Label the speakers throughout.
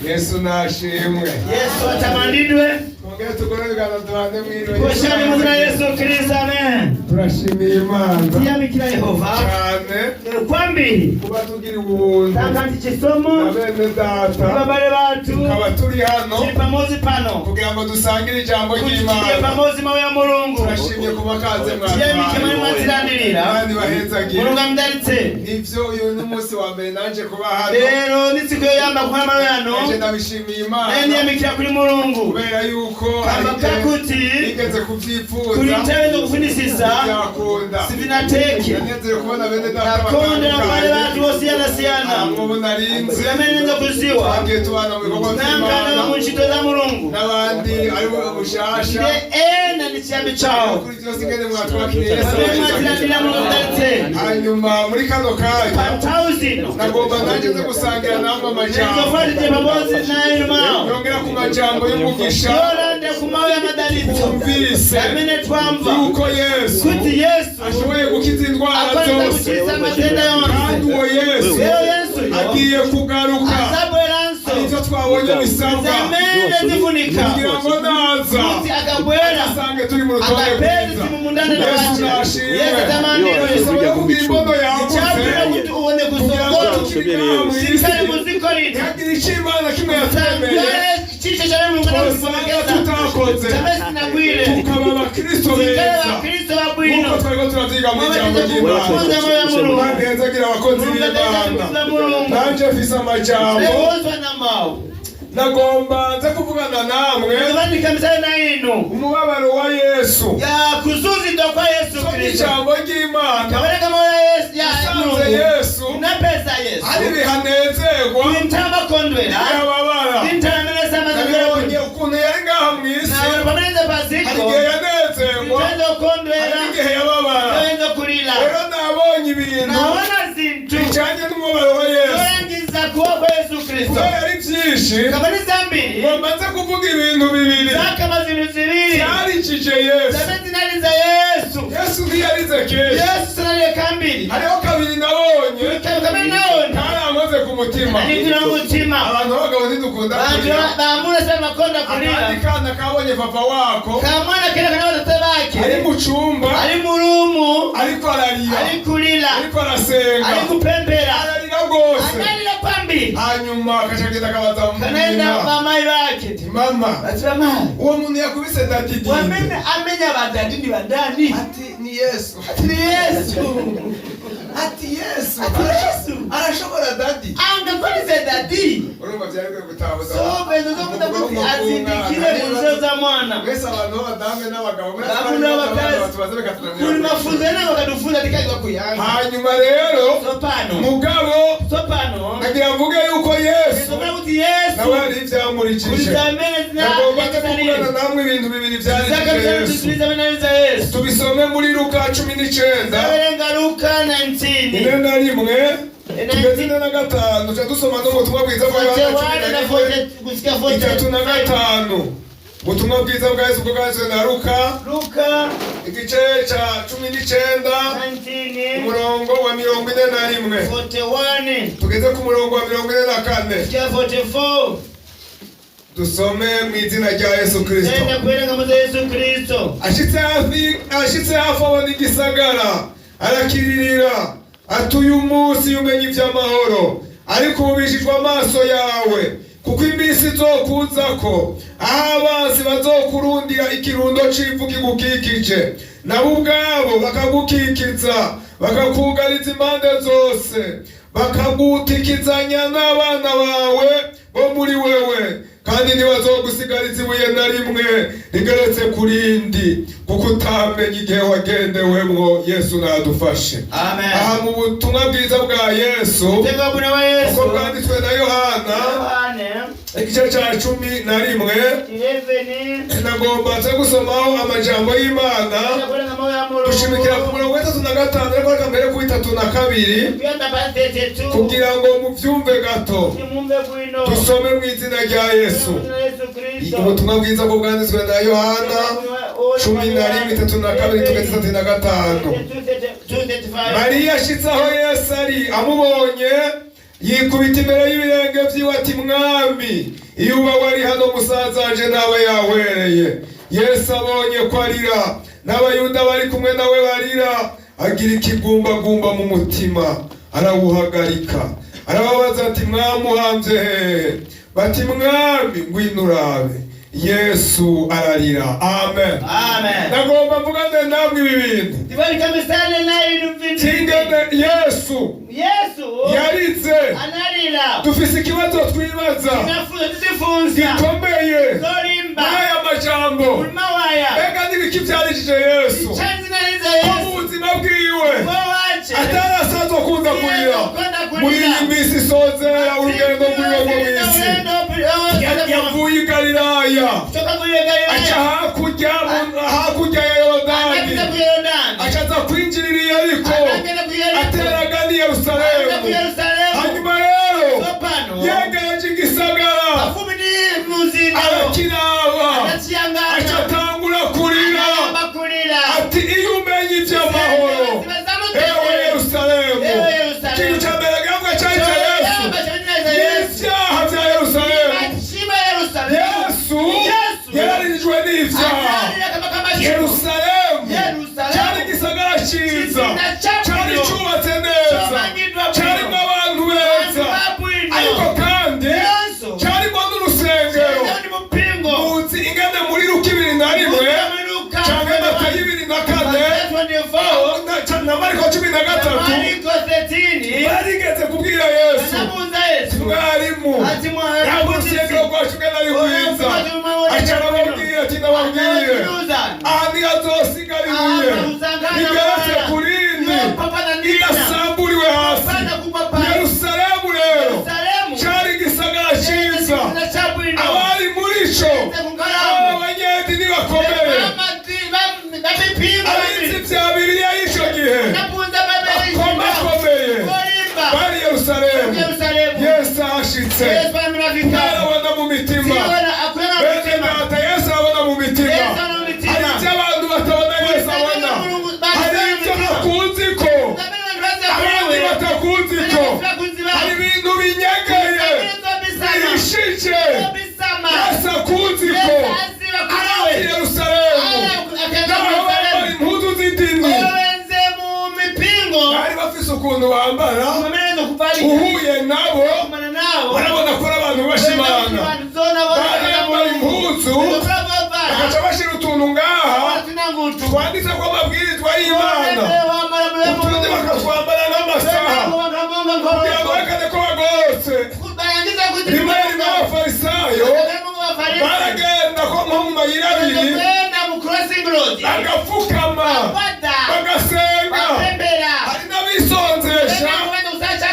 Speaker 1: Yesu nashimwe.
Speaker 2: Yesu atamandidwe.
Speaker 1: Twongere tugorore ibiganza tubane mwiriwe.
Speaker 2: Koshani mu zina Yesu Kristo, amen.
Speaker 1: Turashimiye Imana
Speaker 2: Tiyamikira Yehova
Speaker 1: cyane
Speaker 2: kwambiri
Speaker 1: kuba tugira ubuntu
Speaker 2: takanti chisomo
Speaker 1: na bene data
Speaker 2: babale batu
Speaker 1: tukaba turi hano
Speaker 2: tili pamozi pano
Speaker 1: kugira ngo dusangire ijambo
Speaker 2: kuti tidye
Speaker 1: ry'Imana.
Speaker 2: pamozi mawu ya Mulungu.
Speaker 1: Turashimye kuba kaze
Speaker 2: Tiyamike mali
Speaker 1: mwatwaye
Speaker 2: mwazilandirira.
Speaker 1: abandi bahezagira.
Speaker 2: Mulungu amudalitse.
Speaker 1: Nivyo, uyu ni umunsi wa mbere nanje kuba hano.
Speaker 2: Lero ni tsiku yoyamba kukhala malo yano.
Speaker 1: Nanje ndabishimiye
Speaker 2: Naye
Speaker 1: Imana
Speaker 2: ndiyamikira kuli Mulungu
Speaker 1: kubera yuko
Speaker 2: kamba kakuti
Speaker 1: nigeze
Speaker 2: kuli
Speaker 1: kubyifuza
Speaker 2: ntebe zokufunisisa
Speaker 1: byakunda.
Speaker 2: sivinateke.
Speaker 1: Ndanezerewe kubona bene data
Speaker 2: Nakondera kubale
Speaker 1: batandukanye
Speaker 2: batu bosiyanasiyana
Speaker 1: abo narinzi
Speaker 2: amene nza kuziwa
Speaker 1: twagiye tubana mu bikorwa
Speaker 2: nangana
Speaker 1: by'Imana
Speaker 2: mu ntchito za Mulungu
Speaker 1: n'abandi ari bo bushasha.
Speaker 2: Nde ena ni chiyambi chawo.
Speaker 1: Kuri byose ingene mwatwakiriye, Yesu
Speaker 2: Pamene
Speaker 1: abahezagira.
Speaker 2: mwazilandira, Mulungu amudalitse.
Speaker 1: Hanyuma muri kano kanya
Speaker 2: Pa nthawi zino
Speaker 1: nagomba nanjye nze gusangira namwe amajambo
Speaker 2: nizofuna pamodzi nainu mawu
Speaker 1: yongera ku majambo y'umugisha
Speaker 2: yolande ku mawu ya madalitso
Speaker 1: twumvise
Speaker 2: amene twamva
Speaker 1: yuko Yesu
Speaker 2: kuti Yesu
Speaker 1: ashoboye gukiza indwara
Speaker 2: akwanisa
Speaker 1: zose
Speaker 2: kuchiritsa matenda
Speaker 1: kandi
Speaker 2: yonse.
Speaker 1: uwo Yesu
Speaker 2: Lero Yesu yo
Speaker 1: agiye kugaruka.
Speaker 2: azabweranso.
Speaker 1: Ivyo twabonye bisabwa
Speaker 2: Zamene zifunika
Speaker 1: kugira ngo naza
Speaker 2: kuti akabwera
Speaker 1: asange turi mu rutonde
Speaker 2: akapezi
Speaker 1: rwiza.
Speaker 2: simumundane
Speaker 1: Yesu
Speaker 2: wace.
Speaker 1: nashimwe.
Speaker 2: Yesu tamandiro.
Speaker 1: Bisaba kugira imbono yagutse
Speaker 2: Chabwino kuti uone
Speaker 1: kugira ngo
Speaker 2: kusogolo
Speaker 1: tukiri ngaha mu isi
Speaker 2: sikali muziko lino
Speaker 1: ntihagire icyo Imana kimwe yatwemeye
Speaker 2: chicho cha Mulungu
Speaker 1: twosanga tutakoze
Speaker 2: chamene sinagwire
Speaker 1: tukaba abakristo
Speaker 2: sikale
Speaker 1: beza
Speaker 2: bakristo babwino
Speaker 1: nk'uko twariko turavyiga mu ijambo ry'Imana.
Speaker 2: kufunza moyo wa Mulungu.
Speaker 1: Imana ihezagira abakozi b'Imana. Nanje mfise amajambo
Speaker 2: Lewozwa na mawu
Speaker 1: nagomba nze kuvugana namwe
Speaker 2: Ndivandika misale na inu
Speaker 1: umubabaro wa Yesu.
Speaker 2: Ya kuzuzidwa kwa Yesu
Speaker 1: Soma
Speaker 2: Kristo.
Speaker 1: ijambo ry'Imana
Speaker 2: Kabereka moyo ya Yesu ya
Speaker 1: usanze
Speaker 2: Mulungu
Speaker 1: Yesu
Speaker 2: napeza Yesu
Speaker 1: ari bihanezerwa
Speaker 2: intama kondwera
Speaker 1: yababara.
Speaker 2: intama
Speaker 1: Nabibonye ukuntu yari ngaha mu isi.
Speaker 2: nawe pameneze
Speaker 1: Hari
Speaker 2: paziko
Speaker 1: igihe yanezerwa,
Speaker 2: ntenze
Speaker 1: hari
Speaker 2: kondwera
Speaker 1: n'igihe yababara.
Speaker 2: ntenze kulira.
Speaker 1: Rero nabonye ibintu
Speaker 2: Naona zinthu
Speaker 1: bijanye n'umubabaro wa Yesu
Speaker 2: zolangiza kuwa kwa Yesu Kristo
Speaker 1: kubera ari byinshi
Speaker 2: kamani zambiri
Speaker 1: ngomba nze kuvuga ibintu bibiri
Speaker 2: zakama zinthu zibiri
Speaker 1: byarikije Yesu.
Speaker 2: zamene zinali za Yesu.
Speaker 1: Yesu ntiyarize kenshi.
Speaker 2: Yesu sanaliye kambiri.
Speaker 1: Hariho kabiri nabonye
Speaker 2: Kamene naona
Speaker 1: karankoze ku mutima.
Speaker 2: anigwira mutima.
Speaker 1: Abantu b'abagabo ntidukunda
Speaker 2: Bantu
Speaker 1: kurira.
Speaker 2: bamuna sebakonda kulira.
Speaker 1: Akandi kana kabonye papa wako
Speaker 2: Kamwana kena kana batate bake
Speaker 1: ari mu cumba
Speaker 2: ali mu rumu
Speaker 1: ariko ararira
Speaker 2: ali kulira
Speaker 1: ariko arasenga
Speaker 2: ali kupembera
Speaker 1: ararira rwose.
Speaker 2: Analira kwambiri.
Speaker 1: Hanyuma akaca agenda akabaza
Speaker 2: Kanaenda
Speaker 1: nyina
Speaker 2: bamayi bake
Speaker 1: ati mama
Speaker 2: bati bamayi
Speaker 1: uwo muntu yakubise daddy
Speaker 2: wamene amenya badadi ni badani
Speaker 1: ati ni Yesu.
Speaker 2: Ati ni Yesu.
Speaker 1: Ati Yesu
Speaker 2: Ati Yesu
Speaker 1: arashobora daddy
Speaker 2: angakolise daddy.
Speaker 1: Urumva byari bikwiye gutahuza
Speaker 2: So bezo zokuta kuti azindikire munzeo za mwana.
Speaker 1: Mwese abantu b'abadamu n'abagabo mwese
Speaker 2: Bamuna n'abakazi.
Speaker 1: tubaze
Speaker 2: Kuli
Speaker 1: bikatunanira.
Speaker 2: mafunzo ena bakatufunza tikayiwa kuyanga.
Speaker 1: Hanyuma rero
Speaker 2: Tsopano
Speaker 1: mugabo
Speaker 2: tsopano
Speaker 1: nagira mvuge yuko Yesu
Speaker 2: ndizomera kuti Yesu
Speaker 1: nawe hari ivyamurikije.
Speaker 2: kulizamene
Speaker 1: Nagomba nze kuvugana namwe ibintu bibiri vyarikije Yesu.
Speaker 2: za Yesu.
Speaker 1: Tubisome muri Luka 19
Speaker 2: Tawerenga Luka 19
Speaker 1: 41 tugeze 45 tuca dusoma n'ubutumwa bwiza bwa Yohana cumi
Speaker 2: 41
Speaker 1: na
Speaker 2: na
Speaker 1: rimwe
Speaker 2: 40 kusika
Speaker 1: 35. Ubutumwa bwiza bwa Yesu bwanditswe na Luka
Speaker 2: Luka
Speaker 1: igice ca 19
Speaker 2: 19
Speaker 1: umurongo wa 41
Speaker 2: 41
Speaker 1: tugeze ku murongo wa 44.
Speaker 2: kusika 44.
Speaker 1: Dusome mu izina rya Yesu Kristo.
Speaker 2: Tenda kuwerenga muza Yesu Kristo.
Speaker 1: Ashitse hafi abona igisagara arakiririra ati uyu munsi umenya iby'amahoro ariko ububishijwe amaso yawe kuko iminsi izokuzako aho abansi bazokurundira ikirundo c'ivu kigukikije nabo ubwabo bakagukikiza bakakugariza impande zose bakagutikizanya n'abana bawe bo muri wewe kandi ntibazogusigariza ibuye na rimwe rigeretse ku rindi kuko utamenya igihe wagendewemwo. Yesu nadufashe.
Speaker 2: Amen.
Speaker 1: Aha mu butumwa bwiza bwa Yesu
Speaker 2: Uthenga wabwino wa Yesu
Speaker 1: uko bwanditswe na Yohana
Speaker 2: Yohane
Speaker 1: igice cya 11
Speaker 2: 11
Speaker 1: nagomba nze gusomaho amajambo y'Imana.
Speaker 2: Kuwerenga mawu ya Mulungu.
Speaker 1: Dushimikira ku murongo w'itatu na gatanu ariko reka mbere ku 32
Speaker 2: Kuyamba pa 32
Speaker 1: kugira ngo mubyumve gato.
Speaker 2: Timumve bwino.
Speaker 1: Dusome mu izina rya Yesu.
Speaker 2: Mu Yesu Kristo.
Speaker 1: Ubutumwa bwiza bwo bwanditswe na Yohana 11 32 tugeze 35. Mariya ashitse aho Yesu ari amubonye Yikubita imbere y'ibirenge vyiwe ati: "Mwami, iyo uba wari hano, musaza wanje nawe yahwereye." Yesu abonye ko arira, n'Abayuda bari kumwe nawe barira, agira ikigumbagumba mu mutima, arawuhagarika. Arababaza ati: "Mwamuhamvye hehe?" Bati: "Mwami, ngwino urabe." Yesu ararira. Amen.
Speaker 2: Amen.
Speaker 1: Nagomba mvugane namwe ibi bintu.
Speaker 2: Tibalikamisane naye ibintu vingi.
Speaker 1: Kingene Yesu
Speaker 2: Yesu
Speaker 1: yarize.
Speaker 2: analira.
Speaker 1: Dufise ikibazo twibaza
Speaker 2: Tinafunza tizifunza.
Speaker 1: gikomeye
Speaker 2: Zolimba.
Speaker 1: n'aya majambo.
Speaker 2: Kulima waya.
Speaker 1: Mbega n'ibiki vyarishije Yesu
Speaker 2: Chanzinaliza
Speaker 1: ko
Speaker 2: Yesu.
Speaker 1: mu buzima bwiwe
Speaker 2: Kwa wache.
Speaker 1: atarasanzwe akunda kurira? Muri iyi minsi isozera urugendo rwiwe rwo mw'isi, yavuye i Galilaya, aca hakurya ya Yorodani, aca aza kwinjirira i Yeriko, ateraga n'i Yerusalemu. Hanyuma rero yegereje igisagara, arakiraba, aca atangura kurira ati: "Iyo umenye iby'amahoro, ewe Yerusalemu." Ikintu cya mbere gihabwa cyari cya Yesu n'ibyaha bya Yerusalemu. Yesu yararijwe n'ibyaha. Yerusalemu cyari igisagara cyiza, cyari cyubatse neza, cyarimo abantu beza, ariko kandi cyarimo n'urusengero. Muzi ingene muri Luka 21 cyangwa Matayo 24 na Mariko 13 barigeze kubwira Yesu: "Mwarimu, ntabwo urusengero rwacu ugana ari rwiza." Aca arababwira ati: "Ndababwiye, aha ntihazosigara ibuye rigeretse ku rindi ridasamburiwe hasi." Yerusalemu rero cyari igisagara cyiza. Abari muri cyo, aba banyedini bakomeye, abizi bya Bibiliya y'icyo gihe bakomakomeye, bari Yerusalemu. Yesu ahashitse, arabona mu mitima. Bene data, Yesu arabona mu mitima. Hari ibyo abantu batabona, Yesu abona. Hari ibyo akunzi ko abandi batakunzi ko. Hari ibintu binyegeye, bihishije, Yesu akunzi ko. Arazi Yerusalemu naho bambara impuzu z'idini, bari bafise ukuntu bambara. Uhuye nabo, barabona ko ari abantu bashimana. Barambara impuzu, bagaca bashira utuntu ngaha twanditse ko amabwirizwa y'Imana, utundi bakatwambara n'amasaha kugira ngo berekane ko bagororotse. Rimwe rimwe Abafarisayo baragenda ko nko mu mayira abiri, bagapfukama, bagasenga. Hari n'abisonzesha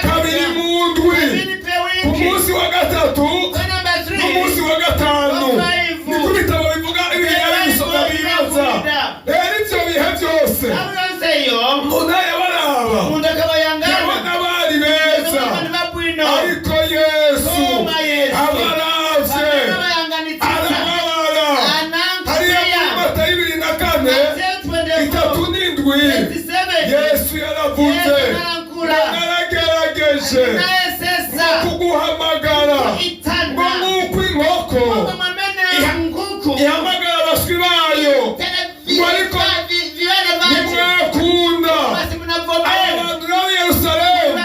Speaker 1: kabiri mu ndwi, ku munsi wa gatatu n'umunsi wa gatanu. Niko ibitabo bivuga, ibihe bisoma bibaza. Rero ibyo bihe byose umuntu yabaraba, yabona bari beza, ariko Yesu abaravye arababara. Hariya muri Matayo 24, 37, Yesu yaravuze ngo: "Naragerageje kuguhamagara ngo nk'uko inkoko ihamagara abaswi bayo, ngo ariko ntimwakunda." Aba bantu rero Yerusalemu,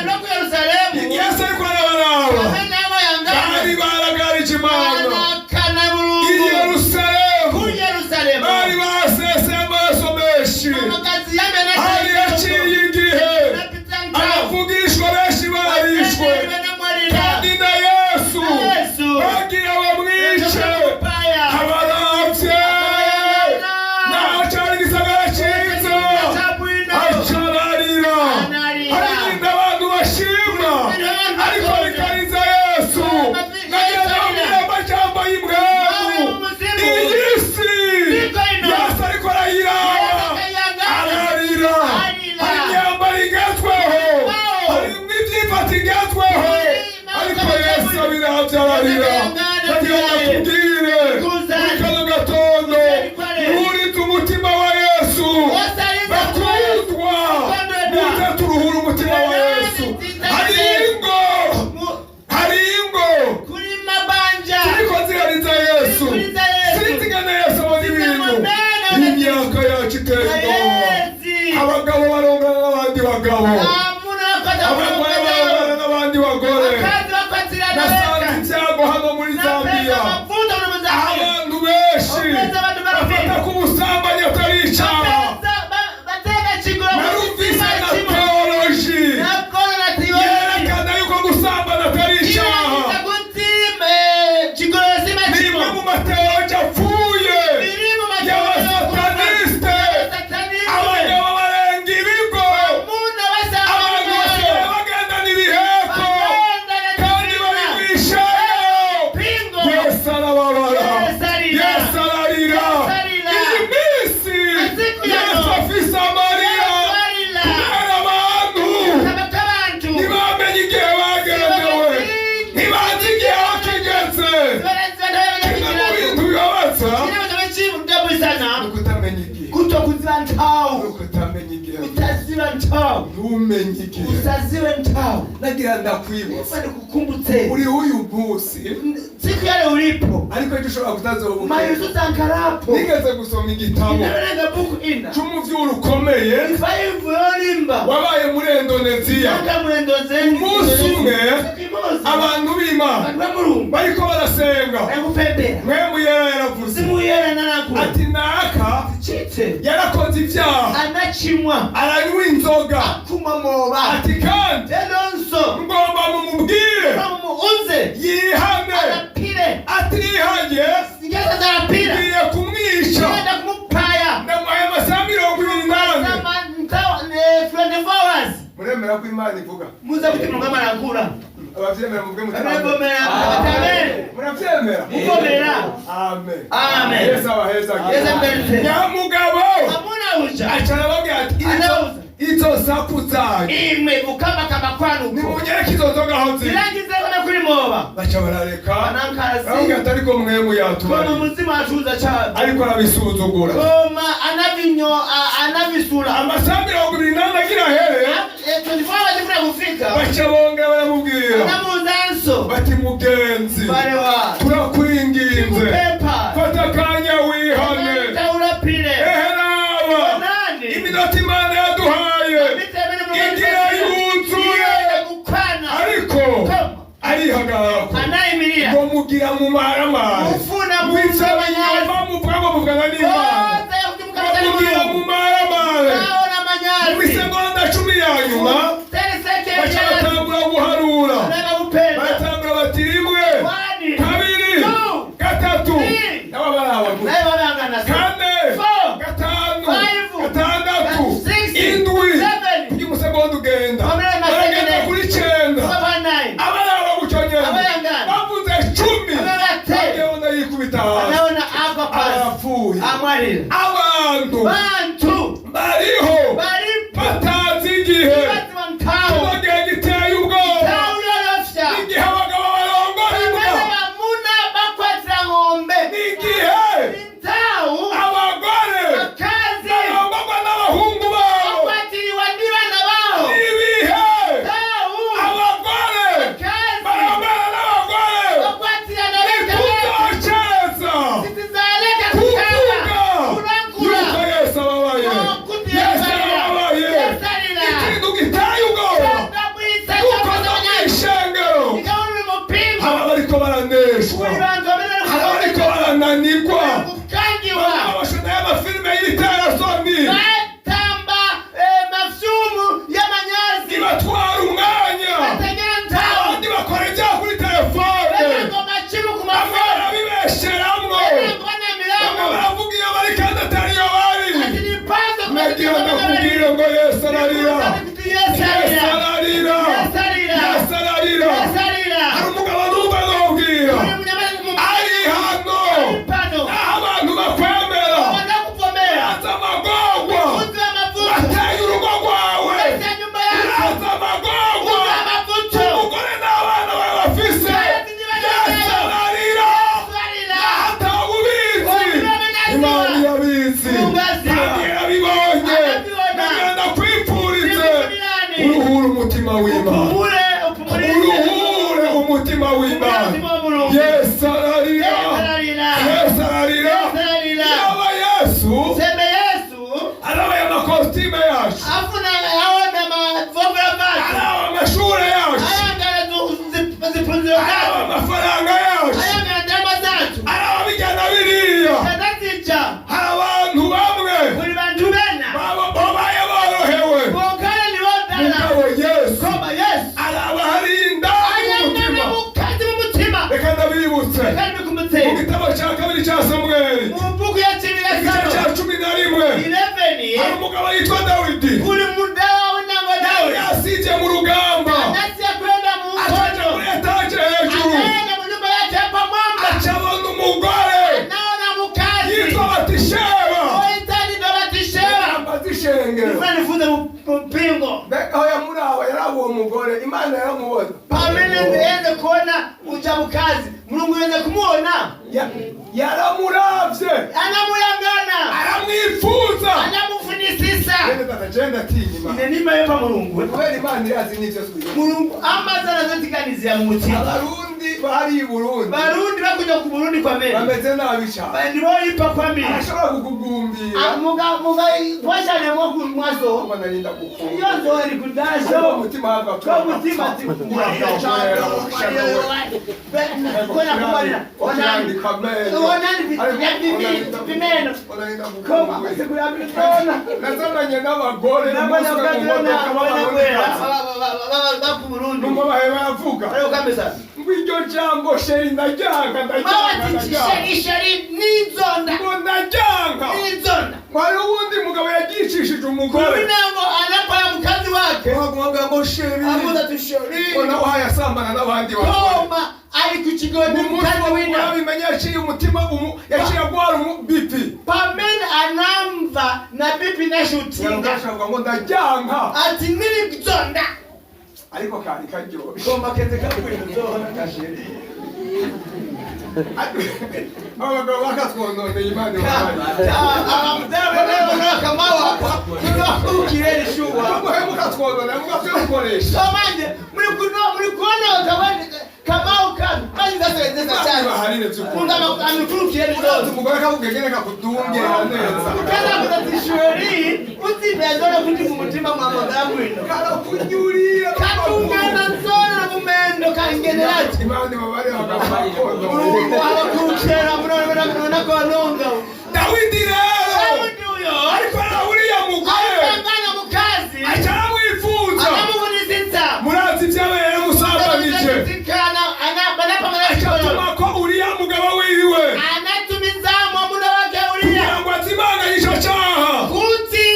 Speaker 1: Yesu ariko arabaraba, bari baragarije Imana. I Yerusalemu bari baseseye amaraso menshi. Hari haciye igihe abavugishwa benshi barishwe. Kimwe mu bintu bibabaza ni ukutamenya igihe.
Speaker 2: Kutokuziva
Speaker 1: Ni
Speaker 2: nthawi.
Speaker 1: ukutamenya igihe.
Speaker 2: Utaziva nthawi.
Speaker 1: Ntumenye igihe.
Speaker 2: Usaziwe nthawi.
Speaker 1: Nagira ndakwibutsa.
Speaker 2: Ifa ndikukumbutse.
Speaker 1: Uri uyu munsi,
Speaker 2: Siku yale ulipo,
Speaker 1: ariko ejo ushobora kutazobuka.
Speaker 2: mayususankarapo.
Speaker 1: Nigeze gusoma igitabo
Speaker 2: Inaverenga buku ina
Speaker 1: c'umuvyuro ukomeye
Speaker 2: ifa imvu yolimba
Speaker 1: wabaye muri Indoneziya.
Speaker 2: anga mulendozeni.
Speaker 1: Umunsi umwe,
Speaker 2: Siku imozi,
Speaker 1: abantu b'Imana
Speaker 2: bantu ba Mulungu
Speaker 1: bariko barasenga,
Speaker 2: nakupembera.
Speaker 1: Mpwemu Yera yaravuze
Speaker 2: Simuyera nanaku
Speaker 1: ati naka
Speaker 2: chite
Speaker 1: yarakoze ibyaha,
Speaker 2: anachimwa,
Speaker 1: aranywa inzoga,
Speaker 2: kumwa moba,
Speaker 1: ati kandi
Speaker 2: enonso
Speaker 1: ngomba mumubwire
Speaker 2: muunze
Speaker 1: yihane.
Speaker 2: Alapire.
Speaker 1: Atihanye,
Speaker 2: Singeza zarapira,
Speaker 1: ngiye kumwica.
Speaker 2: ngenda kumupaya.
Speaker 1: Ndamuhaye amasaha 24.
Speaker 2: Sama 24 hours.
Speaker 1: Muremera ko Imana ivuga?
Speaker 2: Muze kuti Mulungu amalankhula?
Speaker 1: Abavyemera muvuge muti amen.
Speaker 2: Amen. Amen.
Speaker 1: Muravyemera?
Speaker 2: Mukomera.
Speaker 1: Amen.
Speaker 2: Amen.
Speaker 1: Yesu abahezagire.
Speaker 2: Yesu amdalitse.
Speaker 1: Nyamugabo
Speaker 2: Amuna uja
Speaker 1: aca arababwira ati
Speaker 2: Anawuza.
Speaker 1: Izo saku zanyu,
Speaker 2: imwe kukambakamba kwanuko,
Speaker 1: nimunyereke izo nzoga aho ziri.
Speaker 2: zilangizeko nakuli moba.
Speaker 1: Baca barareka.
Speaker 2: Anankhasi.
Speaker 1: Arababwira ati ariko mwemu
Speaker 2: Koma
Speaker 1: yatubariye.
Speaker 2: muzimu atuza chabe.
Speaker 1: Ariko arabisuzugura.
Speaker 2: Koma anavinyo anavisula.
Speaker 1: Amasaha 24 agira ahere,
Speaker 2: 24 hours ifuna kufika,
Speaker 1: baca bongera baramubwira
Speaker 2: anamuuzanso,
Speaker 1: bati mugenzi,
Speaker 2: balewa,
Speaker 1: turakwinginze,
Speaker 2: kupepa,
Speaker 1: fata akanya wihane.
Speaker 2: taulapile.
Speaker 1: Ehe, raba
Speaker 2: Onani
Speaker 1: iminota Imana yaduhaye igira yuzuye.
Speaker 2: Kukwana.
Speaker 1: Ariko
Speaker 2: Koma
Speaker 1: arihagarara
Speaker 2: anayimiria.
Speaker 1: ngo mugira mu maramare,
Speaker 2: Mufuna
Speaker 1: mwica binyoma, muvuga ngo muvugana n'Imana, ngo mugira mu maramare.
Speaker 2: Naona
Speaker 1: Mu
Speaker 2: manyazi.
Speaker 1: isegonda 10 ya nyuma baca batangura guharura. Baratangura bati rimwe, kabiri, gatatu, nabo barabagura, kane, gatanu, gatandatu, indwi, kugira umusegonda ugenda, baragenda kuri 9, abaraba gutyo nyene bavuze 10, bagewe yikubita hasi, arapfuye.
Speaker 2: Amwalira.
Speaker 1: Abantu
Speaker 2: Bantu
Speaker 1: bariho
Speaker 2: balipo
Speaker 1: batazi igihe.
Speaker 2: baziwa nthawi.
Speaker 1: Kino gihe giteye ubwoba.
Speaker 2: Nthawi yolofya.
Speaker 1: Igihe abagabo barongora imbwa.
Speaker 2: Pamene bamuna bakwatira ng'ombe.
Speaker 1: Igihe
Speaker 2: Nthawi
Speaker 1: abagore
Speaker 2: bakazi
Speaker 1: barongorwa n'abahungu babo.
Speaker 2: bakwatiriwa ndi bana bawo.
Speaker 1: Ibihe
Speaker 2: Nthawi
Speaker 1: abagore
Speaker 2: bakazi
Speaker 1: barongora n'abagore.
Speaker 2: bakwatira na bana bawo.
Speaker 1: Ntituzoceza
Speaker 2: Sitizaleka
Speaker 1: kuvuga
Speaker 2: kukala kulangula
Speaker 1: yuko Yesu ababaye.
Speaker 2: Kuti
Speaker 1: Yesu
Speaker 2: Yesu alira.
Speaker 1: ababaye.
Speaker 2: Yesu alira.
Speaker 1: Ikintu giteye ubwoba
Speaker 2: Chadabwitsa
Speaker 1: yuko no
Speaker 2: chapazamanyasi
Speaker 1: mw'ishengero
Speaker 2: ikauli mupingo
Speaker 1: haba bariko baraneshwa,
Speaker 2: kuli bantu amene
Speaker 1: hari abariko barananirwa,
Speaker 2: kukangiwa,
Speaker 1: amashusho y'amafilime y'iterasoni
Speaker 2: batamba mafyumu y'amanyazi,
Speaker 1: ibatwara umwanya,
Speaker 2: bategera nthawi,
Speaker 1: abandi bakora ibyaha kuri telefone,
Speaker 2: benango machimu
Speaker 1: bamwe
Speaker 2: kumafoni,
Speaker 1: barabibesheramwo,
Speaker 2: benango
Speaker 1: bamwe
Speaker 2: banamirambo,
Speaker 1: baravuga iyo bari kandi atari iyo bari.
Speaker 2: ati nipazo.
Speaker 1: Nagira ndakubwire ngo Yesu ararira.
Speaker 2: Yesu
Speaker 1: Yesu
Speaker 2: alira.
Speaker 1: ararira.
Speaker 2: Yesu alira.
Speaker 1: Yesu ararira.
Speaker 2: Yesu alira.
Speaker 1: Hari umugabo numva nobwira
Speaker 2: Uli munyamani
Speaker 1: ari hano,
Speaker 2: pano
Speaker 1: aho abantu bakwemera,
Speaker 2: wanakuvomera,
Speaker 1: uraza amagorwa,
Speaker 2: uzi amavuta,
Speaker 1: bateye urugo rwawe,
Speaker 2: ese nyumba yako,
Speaker 1: uraza amagorwa,
Speaker 2: uzi amavuta,
Speaker 1: umugore n'abana bawe bafise. Yesu ararira.
Speaker 2: Yesu alira.
Speaker 1: Atawubizi, Imana irabizi kandi yarabibonye. Nagira ndakwipfurize uruhure umutima w'Imana.
Speaker 2: Upumule, upumulize.
Speaker 1: Uruhure umutima w'Imana.
Speaker 2: Umutima wa Mulungu.
Speaker 1: Yesu ararira.
Speaker 2: Yesu ararira.
Speaker 1: Yesu ararira.
Speaker 2: Yesu ararira.
Speaker 1: Yaba Yesu
Speaker 2: Sembe Yesu
Speaker 1: arabaye amakositime yacu,
Speaker 2: afuna aona mavomera macho,
Speaker 1: araba amashure yacu,
Speaker 2: ayangala ziphunziro
Speaker 1: araba
Speaker 2: zake,
Speaker 1: amafaranga yacu,
Speaker 2: ayangala ndalama zathu,
Speaker 1: araba bijya na biriya.
Speaker 2: kanazija.
Speaker 1: Hari abantu bamwe
Speaker 2: Kuli bantu bena
Speaker 1: babaye borohewe,
Speaker 2: bokhala ni wodala,
Speaker 1: mugabo Yesu
Speaker 2: koma Yesu
Speaker 1: araba harinda
Speaker 2: ayangana
Speaker 1: umutima.
Speaker 2: mukazi mumutima.
Speaker 1: Reka ndabibutse
Speaker 2: Kandi
Speaker 1: mu
Speaker 2: bikumutse
Speaker 1: gitabo cya kabiri cya Samweli,
Speaker 2: mu buku ya chibira
Speaker 1: igice
Speaker 2: sano
Speaker 1: cya 11,
Speaker 2: 11,
Speaker 1: hari umugabo yitwa Dawidi.
Speaker 2: Kuli mudawa winangwa
Speaker 1: Yari
Speaker 2: Daudi
Speaker 1: yasije mu rugamba,
Speaker 2: anasiya kwenda mu
Speaker 1: acaja
Speaker 2: nkono,
Speaker 1: muri etaje hejuru,
Speaker 2: anaenda mu nyumba yake hapa mwamba,
Speaker 1: aca abona umugore
Speaker 2: naona mukazi
Speaker 1: yitwa Batisheba.
Speaker 2: oitani ndo Batisheba.
Speaker 1: Ambaza ishengero.
Speaker 2: Nifuna nifunze mpingo.
Speaker 1: Mbega aho yamuraba, yaraba uwo mugore, Imana yaramubona.
Speaker 2: Pamene ndiende kuona uja mukazi. Mulungu Mulungu yenze kumuona.
Speaker 1: Yaramuravye,
Speaker 2: Anamuyangana,
Speaker 1: aramwifuza.
Speaker 2: Anamufunisisa.
Speaker 1: Bene data, je ndatinya Imana.
Speaker 2: Ine nimayopa Mulungu.
Speaker 1: Kubera Imana irazi n'ivyo twiga.
Speaker 2: Mulungu amazana zotikanizira mu mutima.
Speaker 1: Abarundi bari i Burundi
Speaker 2: Barundi bakuja ku Burundi kwamene
Speaker 1: bameze nabi cane.
Speaker 2: ndiboyipa kwambiri.
Speaker 1: Arashobora kukugumbira.
Speaker 2: Mugakwashanemo mwaso.
Speaker 1: Ngo narinda gukunda.
Speaker 2: Iyo nzoheri kudasho.
Speaker 1: Ko mutima hava.
Speaker 2: Ko mutima ati kona kubalira
Speaker 1: Onandika amenyo.
Speaker 2: Onani vimeno.
Speaker 1: Onarinda
Speaker 2: Koma
Speaker 1: gukunda.
Speaker 2: sikuyabitona.
Speaker 1: Nazananye n'abagore umunsi umwe mu modoka b'abarundikazi.
Speaker 2: Bakuburundi.
Speaker 1: Numva bahe baravuga ngo iryo jambo chéri ndaryanga, ndaryanga, ndaryanga.
Speaker 2: Chéri nizonda.
Speaker 1: Ngo ndaryanga.
Speaker 2: Nizonda.
Speaker 1: Ngo hariho uwundi mugabo yagicishije umugore.
Speaker 2: Kunango anapaya mukazi wake.
Speaker 1: Bavuga ngo chéri.
Speaker 2: Amuza tu chéri.
Speaker 1: Ngo nawe uhayasambana n'abandi bagore.
Speaker 2: Koma ali kuchigoni
Speaker 1: Umunsi
Speaker 2: mukazi wina.
Speaker 1: urabimenye yaciye umutima yaciye agwara BP.
Speaker 2: Pamene anamva na bipi nashutinga.
Speaker 1: Yarashobora ngo ndaryanga.
Speaker 2: Ati nilizonda.
Speaker 1: Ariko kari karyoshe.
Speaker 2: Koma kete kakwinzona.
Speaker 1: Chéri. Abagabo bakatwononeye, Imana ibabarire. Muhe mukatwononera mukatukoresha. Baharire by'ukuri. Urazi umugore akakugegene kakudungera neza. Karakunyurira. Imana ibabarire abagabo bakononeye. Dawidi rero ariko araho uriya mugore aca aramwifuza. Murazi ibyabaye, yaramusambanije, acatuma ko uriya mugabo wiwe
Speaker 2: Anatumiza mwamuna wake Uriya
Speaker 1: kugira ngo azimanganye ico caha.
Speaker 2: Kuti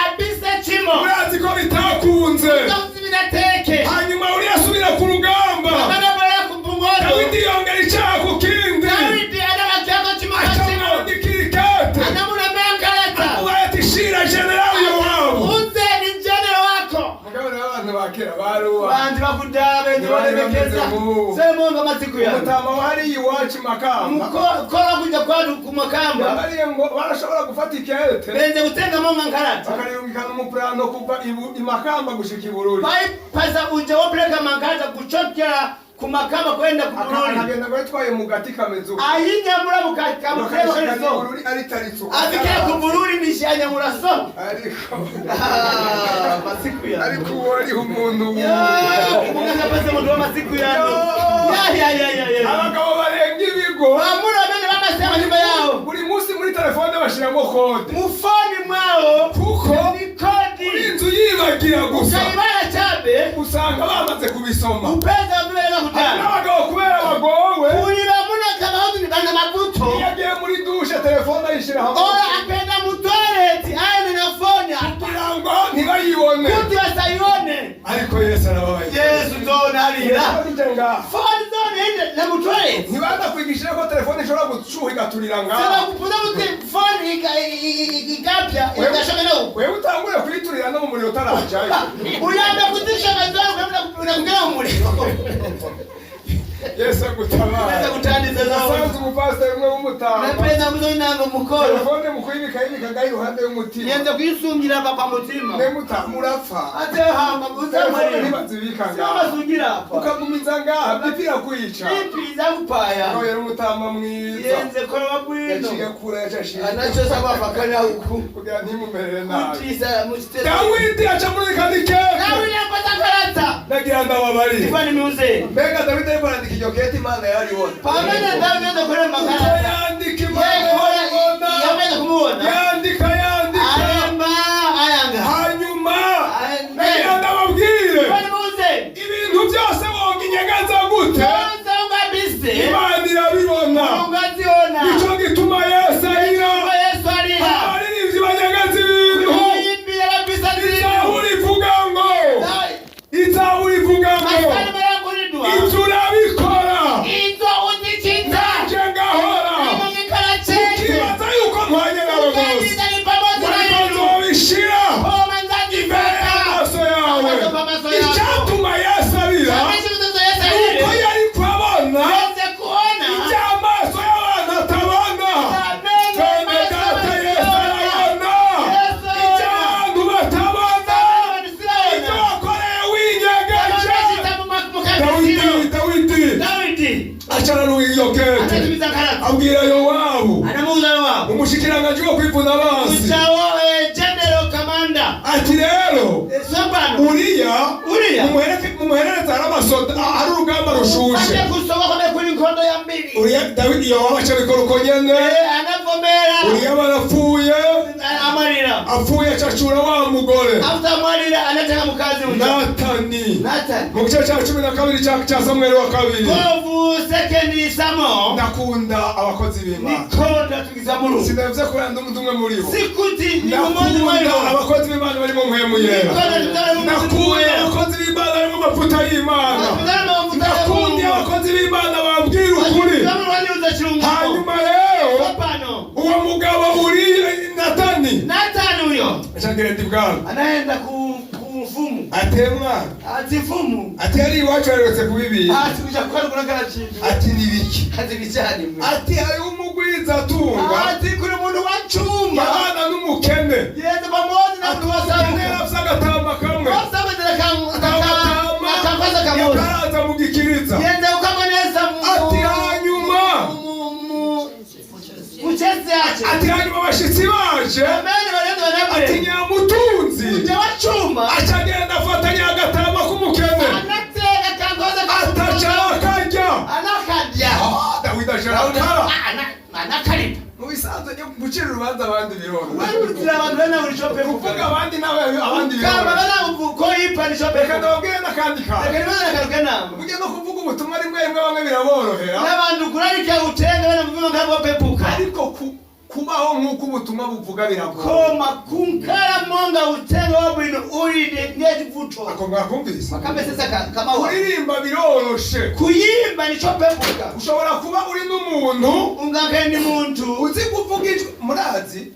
Speaker 2: abise chimo.
Speaker 1: Murazi ko bitakunze.
Speaker 2: Teke.
Speaker 1: Hanyuma uriya asubira ku rugamba.
Speaker 2: Anabaya kumbungodo.
Speaker 1: Dawidi yongera icaha ku kindi.
Speaker 2: Dawidi anabachako chimo
Speaker 1: aca
Speaker 2: chimo.
Speaker 1: amwandikira ikete.
Speaker 2: Anamulembea nkalata.
Speaker 1: Avuga ati shira generali Yowabu.
Speaker 2: Uze ni general wako.
Speaker 1: Mugabo rero abantu ba kera baruwa.
Speaker 2: Bantu bakudala benzi balemekeza. Semonga masiku ya.
Speaker 1: Umutama wari iwacu i Makamba.
Speaker 2: Mukora kuja kwanu kumakamba.
Speaker 1: Yabariye ngo barashobora gufata ikete.
Speaker 2: Benze kutenga monga nkalata.
Speaker 1: Bakariyungikana umupurano kuva i Makamba gushika i Bururi.
Speaker 2: Baipasa uja wopeleka mankalata kuchokera kumakamba kwenda kubururi.
Speaker 1: Akagenda ngo yitwaye mu gati kameze uko.
Speaker 2: Ayinyamura mukakamutema
Speaker 1: Bakayishikana i
Speaker 2: so.
Speaker 1: Bururi aritaritse uko.
Speaker 2: Afikira kubururi nishanyamura so.
Speaker 1: Ariko
Speaker 2: Ah, masiku ya.
Speaker 1: ariko uwo ariho umuntu.
Speaker 2: Mungakapasa muntu wamasiku yano. Ya ya ya ya ya.
Speaker 1: Abagabo barenga ibigo.
Speaker 2: Bamura bene bamasema nyumba yao.
Speaker 1: Buri munsi muri telefone bashiramo kode.
Speaker 2: Mufoni mwao
Speaker 1: Kuko
Speaker 2: ni
Speaker 1: muri
Speaker 2: kodi.
Speaker 1: inzu yibagira gusa.
Speaker 2: Ukaibara chabe
Speaker 1: Usanga bamaze kubisoma.
Speaker 2: upeza mbele
Speaker 1: Hari
Speaker 2: kutana.
Speaker 1: n'abagabo kubera bagowe.
Speaker 2: Kuli bamuna kama hudu ni bana mabuto.
Speaker 1: Iyo agiye muri douche telefone ayishira hamwe.
Speaker 2: Ora akenda mu toilet aende na foni
Speaker 1: Kugira ngo ntibayibone.
Speaker 2: kuti basaione.
Speaker 1: Ariko Yesu arababaye.
Speaker 2: Yesu zona alira.
Speaker 1: Telefone ije ngaha.
Speaker 2: Foni zona ende na mu toilet.
Speaker 1: Ntibanakwigishije ko telefone ishobora gushuha igaturira
Speaker 2: Sema
Speaker 1: ngaha.
Speaker 2: kupuza kuti foni ikapya ikashomena huko.
Speaker 1: Wewe utangure kuyiturira no mu muriro utarajayo.
Speaker 2: Uyambe kutisha mazao kabla unakugera umuriro.
Speaker 1: Yesu agutabara.
Speaker 2: Naweza kutandiza zao.
Speaker 1: Nasanze umupasiteri umwe w'umutama.
Speaker 2: Napenda muzonanga mukoro.
Speaker 1: Telefone mu kuyibika yibikaga iruhande y'umutima.
Speaker 2: Nianze kuyisungira hapa pa mutima.
Speaker 1: Nemutama urapfa.
Speaker 2: Ate hamba
Speaker 1: Telefone
Speaker 2: uzamari.
Speaker 1: ntibazibika
Speaker 2: Sio
Speaker 1: ngaha.
Speaker 2: masungira hapa.
Speaker 1: Ukagumiza ngaha BP irakwica.
Speaker 2: Ipi za kupaya.
Speaker 1: Nawe yari umutama mwiza.
Speaker 2: Yenze kora
Speaker 1: Yaciye
Speaker 2: wabwino.
Speaker 1: kure yacashije.
Speaker 2: Anacho sababu akanya huku.
Speaker 1: Kugira ntimumerere nabi.
Speaker 2: Kutisa mutitesa.
Speaker 1: Dawidi aca muri kandi kete.
Speaker 2: Dawidi apata karata.
Speaker 1: Nagira ndababariye.
Speaker 2: Ifani miuze.
Speaker 1: Mbega Dawidi ariko arandika iryo kete Imana yaribona.
Speaker 2: Pamene Dawidi aza kurema
Speaker 1: Uko
Speaker 2: makarata.
Speaker 1: yandika Imana yaribona.
Speaker 2: Yameze kumuona.
Speaker 1: Yandika yandika.
Speaker 2: Aremba ayanga.
Speaker 1: Hanyuma
Speaker 2: Amen.
Speaker 1: nagira ndababwire.
Speaker 2: Ifani miuze.
Speaker 1: Ibintu byose wonga inyegaza gute?
Speaker 2: Yonse ungabise.
Speaker 1: Imana irabibona.
Speaker 2: Ungaziona.
Speaker 1: Nico gituma Yesu arira.
Speaker 2: Kuba Yesu arira.
Speaker 1: Abaririmbyi banyegaza ibintu.
Speaker 2: Kuyimbira babisa zino.
Speaker 1: Izaburi ivuga ngo. Izaburi ivuga ngo.
Speaker 2: Masani barakuridwa.
Speaker 1: Ibyo urabikora.
Speaker 2: Izo uzikiza.
Speaker 1: Nje ngahora. iyo kete,
Speaker 2: Anatumiza kalata.
Speaker 1: Abwira Yowabu,
Speaker 2: Anamuuza Yowabu.
Speaker 1: Umushikiranganji wo kwivuna abansi,
Speaker 2: Uchawo general commander.
Speaker 1: Ati rero
Speaker 2: Sopano.
Speaker 1: Uriya
Speaker 2: Uriya.
Speaker 1: Mumuherereze, hari amasoda, hari urugamba rushushe.
Speaker 2: Ate kusoba kome kuli nkondo ya mbili.
Speaker 1: Uriya Dawidi, Yowabu aca abikora uko nyene.
Speaker 2: Anavomera.
Speaker 1: Uriya barapfuye.
Speaker 2: Amalira.
Speaker 1: Apfuye acacura wa mugore.
Speaker 2: After amalira anataka mukazi uja.
Speaker 1: Natani.
Speaker 2: Nathan.
Speaker 1: Mu gice cya 12 cya Samweli wa kabiri.
Speaker 2: 12 second Samuel.
Speaker 1: Ndakunda abakozi b'Imana.
Speaker 2: Nikonda tugiza mulungu.
Speaker 1: Sinavuze kubera ndi umwe muri bo.
Speaker 2: Sikuti ni mmoja
Speaker 1: Ndakunda
Speaker 2: mwayo.
Speaker 1: abakozi b'Imana barimo mpwemu yera.
Speaker 2: Nikonda tutala mu
Speaker 1: Ndakunda abakozi b'Imana barimo amavuta y'Imana. Ndakunda abakozi b'Imana bambwira ukuri. Hanyuma rero uwo mugabo uri Natani
Speaker 2: Natani huyo
Speaker 1: acagenda ibwami.
Speaker 2: Anaenda ku mfumu.
Speaker 1: Ati mwana,
Speaker 2: Ati mfumu.
Speaker 1: Ati yari iwacu aherutse kubibika.
Speaker 2: Ati kuja kwa kuna chintu.
Speaker 1: Ati nibiki?
Speaker 2: Ati bichani mwe.
Speaker 1: Ati hariho umugwizatunga
Speaker 2: Ati kuri muntu wa chuma.
Speaker 1: yabana n'umukene.
Speaker 2: Yenda pamoja na
Speaker 1: Ati
Speaker 2: mtu
Speaker 1: umukene
Speaker 2: wa sabuka.
Speaker 1: yarafise agatama kamwe.
Speaker 2: Wasabedera
Speaker 1: Agatama
Speaker 2: akakoza kamoja.
Speaker 1: yakaraza mu gikiriza.
Speaker 2: Yenda ukamonesa
Speaker 1: Ati hanyuma,
Speaker 2: muchezi ache.
Speaker 1: Ati hanyuma abashitsi baje.
Speaker 2: Amene balenda
Speaker 1: Ati
Speaker 2: banabwe.
Speaker 1: nyamutunzi
Speaker 2: Uja wa chuma.
Speaker 1: acagenda afatanya agatama k'umukene.
Speaker 2: Anatega kangoza
Speaker 1: Ataca akarya.
Speaker 2: Anakadya.
Speaker 1: Ah, Dawidi acarakara.
Speaker 2: Anakalipa.
Speaker 1: Mu bisanzwe nyo gucira urubanza abandi biroroha.
Speaker 2: Werutira abantu bena ulishope
Speaker 1: Kuvuga abandi nawe abandi
Speaker 2: Kama
Speaker 1: biroroha.
Speaker 2: bana koyipa nishope.
Speaker 1: Reka ndababwire n'akandi kantu.
Speaker 2: Reka nibaze nakaruke namo.
Speaker 1: Burya no kuvuga ubutumwa rimwe rimwe bamwe biraborohera.
Speaker 2: N'abantu kurarika utenga bena muvuma ngabo pepuka.
Speaker 1: Ariko kubaho nk'uko ubutumwa buvuga biragoye.
Speaker 2: Koma kunkara monga utenga wabwino uri nechivuto.
Speaker 1: Ako mwakumvise?
Speaker 2: Makambesesa kama wa.
Speaker 1: Kuririmba biroroshe.
Speaker 2: Kuyimba nicho pepuka.
Speaker 1: Ushobora kuba uri n'umuntu
Speaker 2: Ungakhe ni muntu.
Speaker 1: Uzi kuvuga ijwi. Murazi,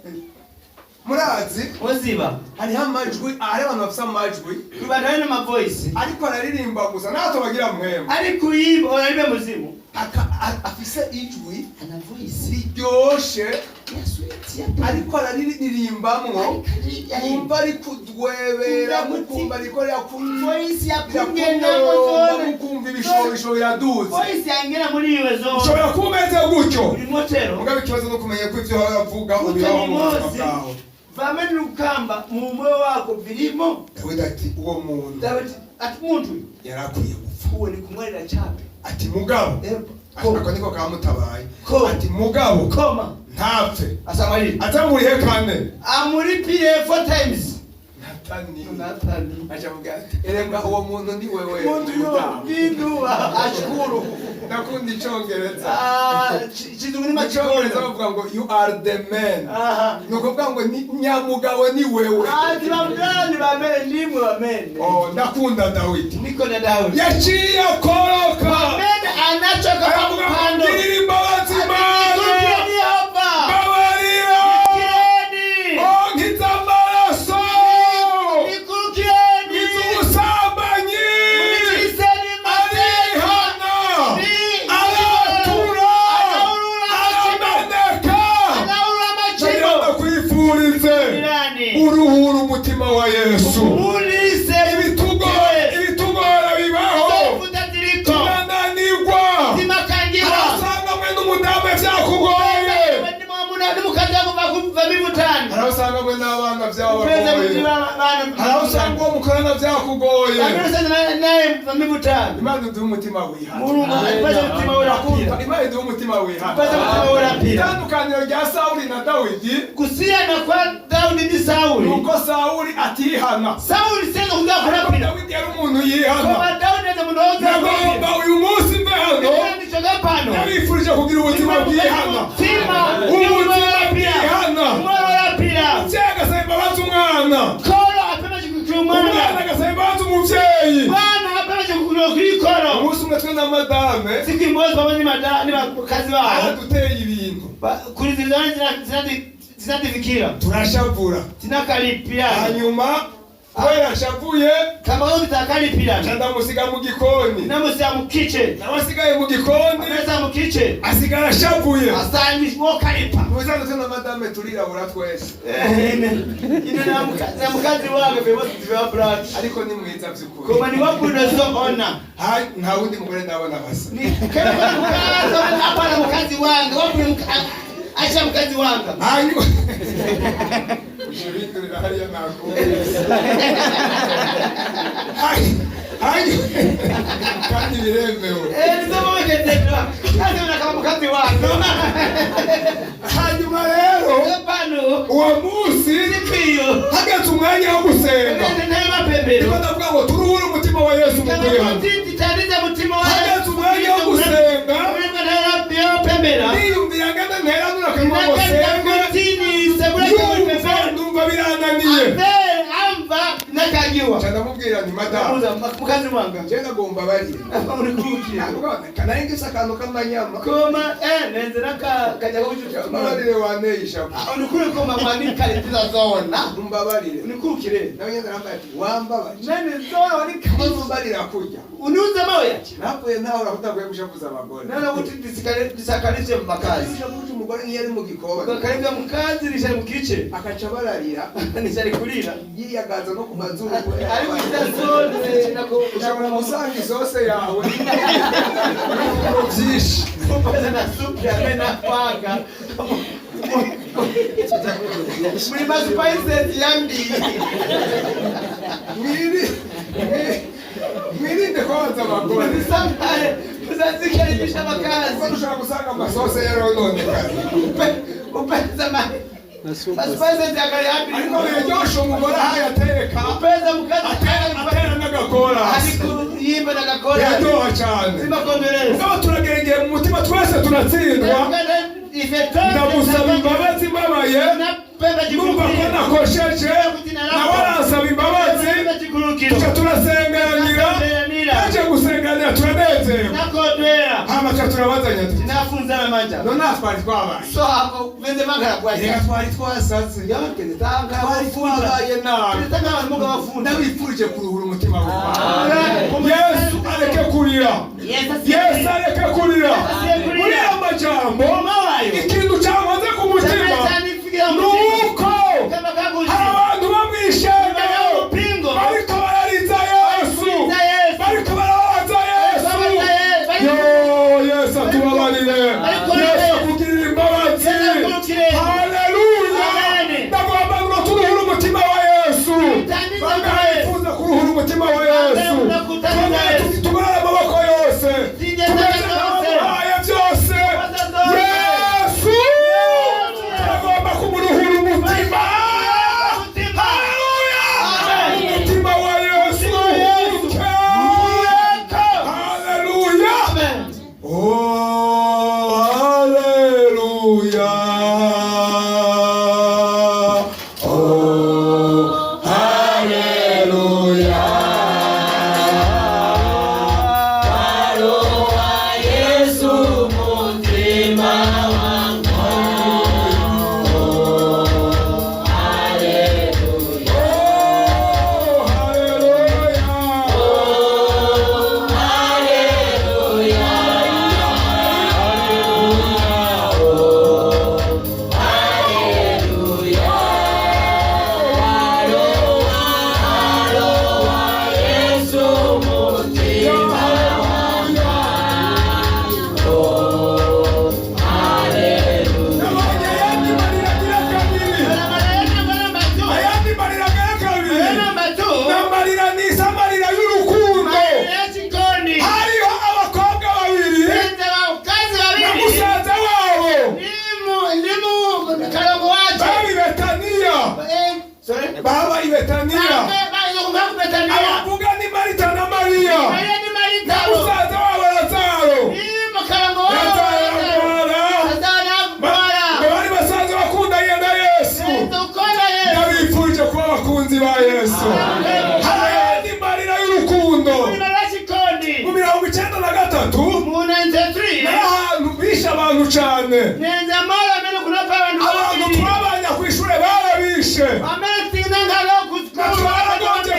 Speaker 1: murazi,
Speaker 2: Oziba.
Speaker 1: hariho amajwi, hari abantu bafise amajwi
Speaker 2: Kubantu na mavoice.
Speaker 1: ariko araririmba gusa natwe bagira mwema.
Speaker 2: Ari kuyimba oraribe muzimu.
Speaker 1: Afise ijwi
Speaker 2: Ana voice.
Speaker 1: riryoshe,
Speaker 2: Ya sweet ya.
Speaker 1: Ariko araririmbamwo wumva ari kudwebera, mukumva ariko
Speaker 2: Voice ya kungena
Speaker 1: rirakunyomba,
Speaker 2: mozone.
Speaker 1: mukumva ibishobisho biraduze.
Speaker 2: Voice yangena muri iwe zo.
Speaker 1: Ushobora kuba umeze gutyo.
Speaker 2: Uri motero.
Speaker 1: Mugabo ikibazo no kumenya ko ivyo uravuga ubibaho mu buzima
Speaker 2: Utani
Speaker 1: bwawe.
Speaker 2: Vamene lukamba mumwe wako vilimo.
Speaker 1: Dawidi ati uwo muntu
Speaker 2: Dawidi ati muntu uyu
Speaker 1: yari akwiye gupfa.
Speaker 2: Uwo ni kumwerera chape.
Speaker 1: Ati mugabo,
Speaker 2: Ko.
Speaker 1: ako niko kamutabaye.
Speaker 2: Ko.
Speaker 1: Ati mugabo
Speaker 2: Koma.
Speaker 1: ntapfe.
Speaker 2: Asamalire.
Speaker 1: Atamurihe kane.
Speaker 2: Amulipire four times.
Speaker 1: Natani
Speaker 2: Natani.
Speaker 1: acavuga ati erega uwo muntu ni wewe.
Speaker 2: Muntu yo
Speaker 1: Mudamu.
Speaker 2: binduwa ashukuru.
Speaker 1: Ndakunda icongereza.
Speaker 2: Ah, chizungu ni
Speaker 1: Mu cyongereza
Speaker 2: machikonda.
Speaker 1: bavuga ngo "You are the man."
Speaker 2: Aha.
Speaker 1: Ni ukuvuga ngo ni nyamugabo ni wewe.
Speaker 2: Ati bamdani bamene ndimwe bamene.
Speaker 1: Oh, ndakunda Dawidi.
Speaker 2: Niko na Daudi.
Speaker 1: Yaciye akoroka.
Speaker 2: Amene anachoka pa
Speaker 1: Aravuga ngo
Speaker 2: mpando.
Speaker 1: ngirira imbabazi Mana.
Speaker 2: Kireni Yehova.
Speaker 1: Mbabarira.
Speaker 2: Kireni.
Speaker 1: Oh, nkiza amaraso.
Speaker 2: Nikurukireni.
Speaker 1: Nkiza ubusambanyi.
Speaker 2: Munichiseni mateka.
Speaker 1: Arihana. Aratura. Arameneka.
Speaker 2: Anaula
Speaker 1: Ndagira
Speaker 2: machimo.
Speaker 1: ndakwifurize
Speaker 2: Kirani.
Speaker 1: uruhura umutima wa Yesu.
Speaker 2: Mulise.
Speaker 1: Ibitugora bibaho.
Speaker 2: Zofuta ziriko.
Speaker 1: Tunananirwa.
Speaker 2: Zimakangira.
Speaker 1: Harasanga mwe n'umudamu vyakugoye.
Speaker 2: Ndi mukazi wako vamivutani.
Speaker 1: Harasanga mwe n'abana
Speaker 2: Peza
Speaker 1: vyabagoye.
Speaker 2: mutima bana.
Speaker 1: Harasanga uwo mukorana vyakugoye.
Speaker 2: Amene naye vamivutani.
Speaker 1: Imana iduhe umutima wihana.
Speaker 2: Mulungu atupeze mutima wolapira.
Speaker 1: Imana iduhe umutima wihana.
Speaker 2: Atupeze mutima wolapira.
Speaker 1: Itandukaniro rya Sawuli na Dawidi
Speaker 2: Kusiyana kwa Daudi ndi Sauli.
Speaker 1: nuko Sawuli atihana.
Speaker 2: Sauli senga kuza
Speaker 1: Ariko
Speaker 2: kulapira.
Speaker 1: Dawidi yari umuntu yihana.
Speaker 2: Koma Daudi eze munthu woza
Speaker 1: Nagomba uyu munsi mve hano
Speaker 2: ndichoka pano.
Speaker 1: nabifurije kugira ubuzima bwihana.
Speaker 2: Mutima
Speaker 1: Ubuzima bwihana.
Speaker 2: Moyo wolapira.
Speaker 1: Umuvyeyi agasaba imbabazi umwana.
Speaker 2: Kolo apema chikukira
Speaker 1: Umwana
Speaker 2: mwana.
Speaker 1: agasaba imbabazi umuvyeyi.
Speaker 2: Bwana apema chikukira kuri kolo.
Speaker 1: Umunsi umwe twe na madame
Speaker 2: Siku imodzi pamwe ni vakazi vawo.
Speaker 1: araduteye ibintu.
Speaker 2: Kuli zinatifikira.
Speaker 1: Turashavura.
Speaker 2: Tinakalipira.
Speaker 1: Hanyuma Kubera nshavuye,
Speaker 2: Kama wewe utakalipira.
Speaker 1: Nca ndamusiga mu gikoni.
Speaker 2: Namusiya mu kitchen.
Speaker 1: Nawe asigaye mu gikoni,
Speaker 2: Ameza mu kitchen.
Speaker 1: asigara ashavuye.
Speaker 2: Asani wokalipa.
Speaker 1: Mubisanzwe na madame turirabura twese.
Speaker 2: Ine na mukazi wange ffe bose tuba black.
Speaker 1: Ariko ni mwiza by'ukuri.
Speaker 2: Koma ni wabwino zoona.
Speaker 1: Nta wundi mugore ndabona basa.
Speaker 2: Kera kwa mukazi hapana mukazi wange wabwino acha mukazi wange.
Speaker 1: Hanyuma ushibindurira hariya nakumvise. Hanyuma kandi biremewe.
Speaker 2: Eh, nizobogezetwa. Kazi unakama mukazi wange.
Speaker 1: Hanyuma rero
Speaker 2: Pano.
Speaker 1: uwo munsi
Speaker 2: Sikwiyo.
Speaker 1: hageze umwanya wo gusenga,
Speaker 2: Nene mapembero.
Speaker 1: ndiko ndavuga ngo turuhure umutima wa Yesu mu kuri hano. Hageze umwanya wo gusenga, niyumvira ngana nteranura akanwa ngo senge, yumva ndumva birananiye. Nca ndamubwira nti: "Madamu,
Speaker 2: Mukazi wanga.
Speaker 1: je nagomba barire kanari ngise akantu k'amanyama."
Speaker 2: Koma nenzera ka kajya kuchucha.
Speaker 1: Mbabarire, wanteye ishavu.
Speaker 2: Unikure koma mwani kale zona.
Speaker 1: Mbabarire.
Speaker 2: Unikurukire.
Speaker 1: Nawe nyene arambaye ati: "Wambabaje."
Speaker 2: Nene zona wani
Speaker 1: Mbabarira kurya.
Speaker 2: Uniuze mawe yachi.
Speaker 1: Napfuye ntawe utaguye gushavuza abagore.
Speaker 2: Nana kuti disakalishe makazi.
Speaker 1: Gushavuza umugore niyo ari mu gikoni,
Speaker 2: Ukakaribia mukazi nishari mu kitchen.
Speaker 1: akaca bararira,
Speaker 2: Nishari kulira.
Speaker 1: yiyagaza no ku mazuru.
Speaker 2: Ari kuita zone nako.
Speaker 1: Ushobora gusanga isose yawe byinshi.
Speaker 2: Kupata na supu ya mena panga. Muri ma spices yambi.
Speaker 1: Mwirinde kubabaza abagore.
Speaker 2: Musambaye musazikaribisha makazi.
Speaker 1: Kuko ushobora gusanga amasose yarononekaye.
Speaker 2: Upeza ma spices yakali yambi.
Speaker 1: Ariko biraryoshe umugore ahaye ateka,
Speaker 2: Upeza mukazi
Speaker 1: atera n'agakorasi.
Speaker 2: Ariko yimba na gakora.
Speaker 1: Biraryoha cyane.
Speaker 2: Simakondereza.
Speaker 1: Mugabo turagerengeye mu mutima, twese turatsindwa. Ndamusaba imbabazi mbabaye, numva ko nakosheje, nawe aransaba imbabazi, tuca turasenganira. Twaje gusenganira, turanezerwa. Hama tuca turabazanya tuti:
Speaker 2: Tinafunzana manja.
Speaker 1: "None aha twari twabaye?"
Speaker 2: So apo venze mangala
Speaker 1: Reka,
Speaker 2: kwaja.
Speaker 1: twari twasaze, twari twabaye nabi.
Speaker 2: Tanga abantu muga bafunda.
Speaker 1: Ndabifurije kuruhura umutima wawe. Yesu areke kurira, Yesu areke kurira. Muri aya majambo, ikintu cyankoze ku mutima ni uko hari abantu bo mu ishengero bariko barariza Yesu, bariko barababaza Yesu. Yo, Yesu atubabarire, Yesu akugirira imbabazi. Haleluya! Ndagomba ngo turuhure umutima wa Yesu. Bangayifuza kuruhura umutima wa Yesu? Tugorore amaboko yose, tumeze nk'abamuhaye byose. Yesu turagomba kumuruhura umutima. Haleluya! Umutima wa Yesu uruhuke. Haleluya! Oh, haleluya! Oh, haleluya!
Speaker 3: Yesu mutima wangu.
Speaker 1: Oh, haleluya!
Speaker 3: Haleluya. Haleluya. Aloha, Yesu mutima wangu. Haleluya.
Speaker 1: Nabonye ayandi marira agira kabiri, ayandi marira agira kabiri. N'amarira nisa amarira y'urukundo. Hariho abakobwa babiri na musaza wabo baba i Betaniya, baba i Betaniya. Abavuga ni Marita na Mariya na musaza wabo Lazaro. Lazaro ararwara. Ngo bari basanzwe bakundanye na Yesu. Ndabifurije kuba abakunzi ba Yesu. Hari ayandi marira y'urukundo. Mu 93 nari ahantu bishe abantu cane. Abantu twabanya ku ishure barabishe. Natwe baragombye.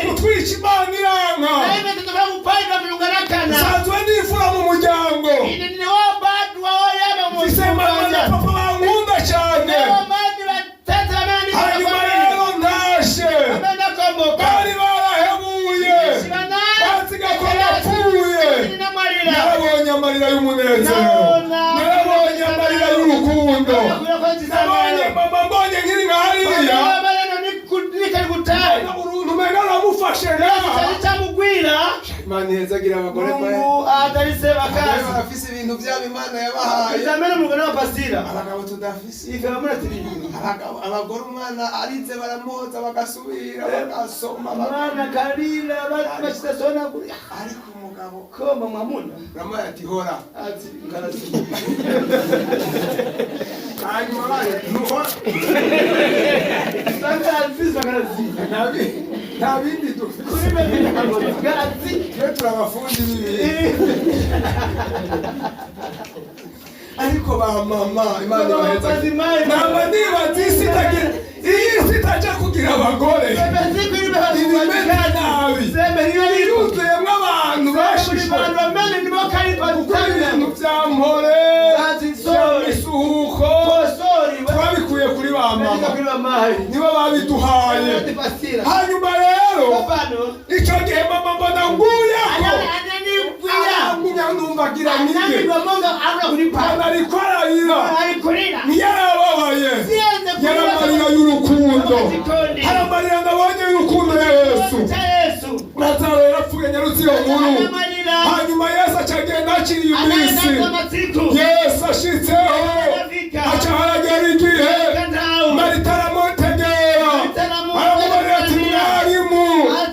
Speaker 1: kwica, Imana iranka.
Speaker 2: Naive tatoka kupaidwa, Mulungu anakana.
Speaker 1: Nsanzwe ndifura mu muryango.
Speaker 2: Ine ndine wobadwa woyamba mu
Speaker 1: Mfise mama na papa bankunda cyane. Hanyuma rero ntashe, bari barahebuye, bansiga ko napfuye. Narabonye amarira y'umunezero, narabonye amarira y'urukundo, nabonye mama, mbonye nkiri nka hariya uruntu umenga ruramufashe ngaha. Imana ihezagira abagore pe.
Speaker 2: Mungu adalise
Speaker 1: Abagore
Speaker 2: bakazi.
Speaker 1: barafise ibintu byabo Imana yabahaye
Speaker 2: Izamene Mulungu anawapasira.
Speaker 1: abagabo tudafise.
Speaker 2: Ife bamuna tili.
Speaker 1: Abagabo, abagore, umwana arize baramuhoza, bagasubira bagasoma.
Speaker 2: Mwana kalila bachita sona kuli.
Speaker 1: Ariko umugabo
Speaker 2: Koma mwamuna.
Speaker 1: uramuha ati hora.
Speaker 2: Ati ngalasi.
Speaker 1: Hanyuma baye ntuhora.
Speaker 2: Sangazi sangazi.
Speaker 1: Nta bindi dufise.
Speaker 2: Kuri mimi ngalasi.
Speaker 1: Twe turi abafundi b'ibintu, ariko ba mama, Imana ibaheza. Ntabwo nibaza isi itagira, iyi si itaja kugira abagore ibimeze nabi, yuzuyemo abantu bashishwe, kuko ibintu bya mpore, bya misuhuko, twabikuye kuri ba mama, nibo babiduhaye. Hanyuma rero icyo gihe mama mbona nguyako, arangumya, numva agira nige mbona ariko ararira, ntiyarababaye, yari amarira y'urukundo. Hari amarira nabonye y'urukundo ya Yesu. Lazaro yarapfuye, nyarutse iyo nkuru. Hanyuma Yesu aca agenda akiriye iminsi. Yesu ashitseho, aca haragera igihe Marita aramutegera, aramubarira ati: "Mwarimu,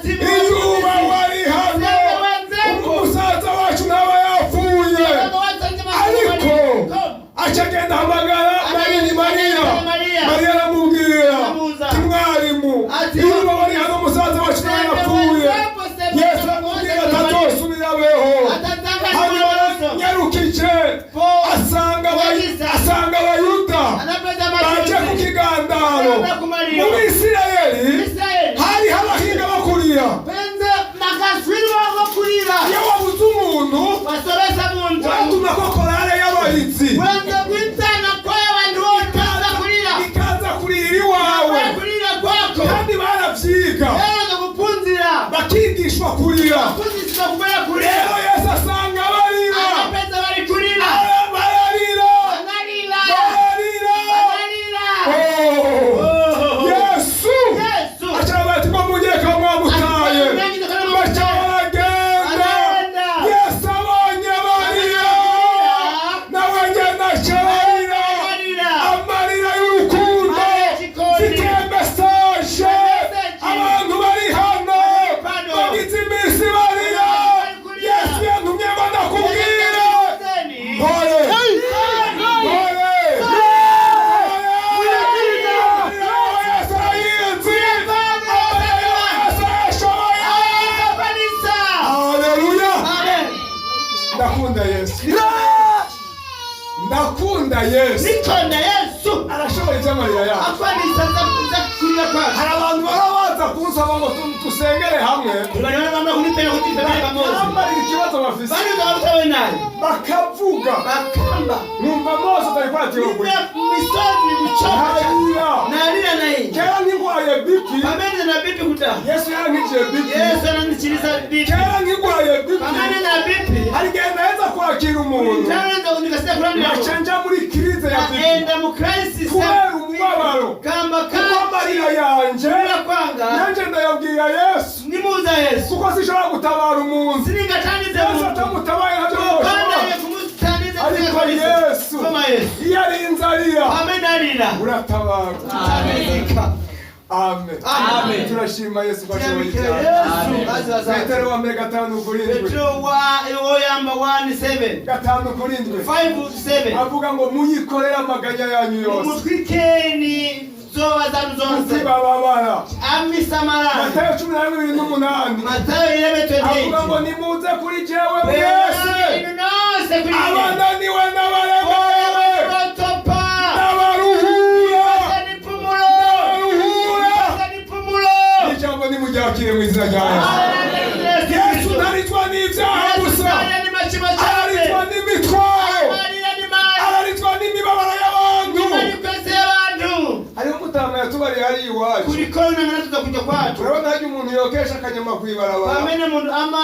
Speaker 1: iyo uba wari hano, umusaza wacu ntaba yapfuye." Ariko aca agenda ahamagara Mariya. Mariya aramubwira ati: "Mwarimu, iyo uba wari hano, umusaza wacu ntaba yapfuye." Yesu aramubwira ati: "Azosubira abeho." Hanyuma nyarukije asanga Abayuda baje ku kigandaro. Mu Bisirayeli hariho abahinga bakurira. Iyo wabuze umuntu, watuma ko korale y'abahizi ikaza kurira iwawe, kandi baravyiga, bakigishwa kurira. Rero Yesu asanga barira, bararira, bararira. Oh! Yesu aca ati: "Ngo munyeke mwamutaye." Baca baragenda. Yesu abonye barira, nawe nyene aca ararira amarira y'urukundo. Mfite message, abantu bari hano bagize iminsi barira, Yesu yantumye ngo ndakubwire: mpore, mpore. Yesu arayizi, amarira Yesu arayashoboye. Haleluya! Ndakunda Yesu, ndakunda Yesu.
Speaker 2: Nikonda Yesu.
Speaker 1: Arashoboye iby'amarira yacu.
Speaker 2: Akwanisa za kurira kwako.
Speaker 1: Hari abantu baba baza kunsaba ngo tusengere hamwe, bambarira ikibazo bafise, bakavuga, numva mose atari kwatiyogwe. Hariya kera nkigwaye BP, Yesu yarankijije BP. Kera nkigwaye BP, hari igihe naheza kwakira umuntu, ngaca nja muri crise ya BP kubera umubabaro, kuko amarira yanje nanje ndayabwira Yesu, kuko sinshobora gutabara umuntu Yesu atamutabaye, ntabyo noshobora. Ariko Yesu iyo arinze arira, uratabarwa. Amen.
Speaker 2: Amen.
Speaker 1: Turashima Yesu ko ashoboye ibyaha. Petero wa mbere 5:7.
Speaker 2: Petro wa oyamba 1:7.
Speaker 1: 5:7.
Speaker 2: 5:7.
Speaker 1: Avuga ngo muyikorere amaganya yanyu yose,
Speaker 2: Mutwikeni zoba zanu zonse.
Speaker 1: Kutibababara.
Speaker 2: Amisamalani.
Speaker 1: Matayo 11:28.
Speaker 2: Matayo
Speaker 1: Avuga ngo
Speaker 2: 11:28.
Speaker 1: nimuze kuri jewe mwese
Speaker 2: Ibintu nose kuri
Speaker 1: abananiwe n'abaremerewe,
Speaker 2: Otopa.
Speaker 1: n'abaruhura,
Speaker 2: Nipumulo.
Speaker 1: n'abaruhura.
Speaker 2: Nipumulo.
Speaker 1: Ijambo nimuryakire mu izina rya Yesu. Yokesha akanyama kw'ibarabara,
Speaker 2: Pamene muntu ama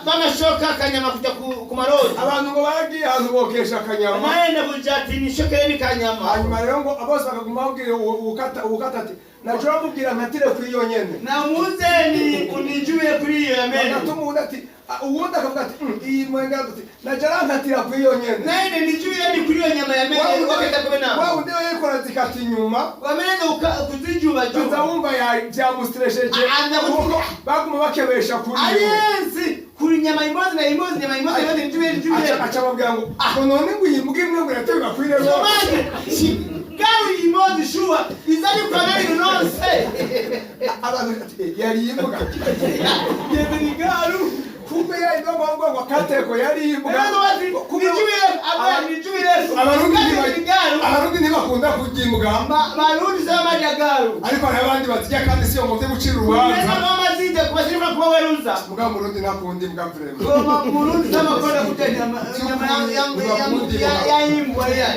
Speaker 2: bamashoka akanyama kuja ku marori,
Speaker 1: abantu ngo baragiye ahantu bokesha akanyama.
Speaker 2: Naenda kuja ati nishokereni kanyama.
Speaker 1: Hanyuma rero ngo bose bakaguma babwira uwukata ati naje uramubwira nkatire kuri iyo nyene.
Speaker 2: Na muzeni unijue kuri iyo yamene.
Speaker 1: Bagatuma uwundi ati ah, uwundi akavuga ati iyi mwenga ati naje arankatira kuri iyo nyene."
Speaker 2: Naende nijue ni kuri iyo nyama yamene waketa
Speaker 1: Wa
Speaker 2: kubena
Speaker 1: wundi we yariko arazikata inyuma,
Speaker 2: wameneza kuzijuba
Speaker 1: aza
Speaker 2: juba.
Speaker 1: wumva byamustressheje kuko baguma bakebesha kuri we.
Speaker 2: Ayenzi kuri nyama imozi na imozi, nyama imozi imozi, nijue nijue.
Speaker 1: Aca ababwira ngo ngo none ngo iyi mbwa imwe ngo iraterwa kuri rero.
Speaker 2: Somani garu imozi shuwa izali kwa nani nonse.
Speaker 1: Abantu ati "Eh, yari imbwa yego ni garu kumbe yari no ngombwa ngo akateko yari imbwa."
Speaker 2: Ezo wati nijue aba nijue. Garu.
Speaker 1: Abarundi ntibakunda kurya imbwa.
Speaker 2: Barundi sema maji ya garu.
Speaker 1: Ariko hari abandi bazirya kandi si yo ngo byo gucira urubanza.
Speaker 2: Neza mama zije kubasirima kuba weruza.
Speaker 1: Muga murundi ntakunda imbwa vraiment.
Speaker 2: Goma murundi sema kwenda kuta nyama nyama ya imbwa ya.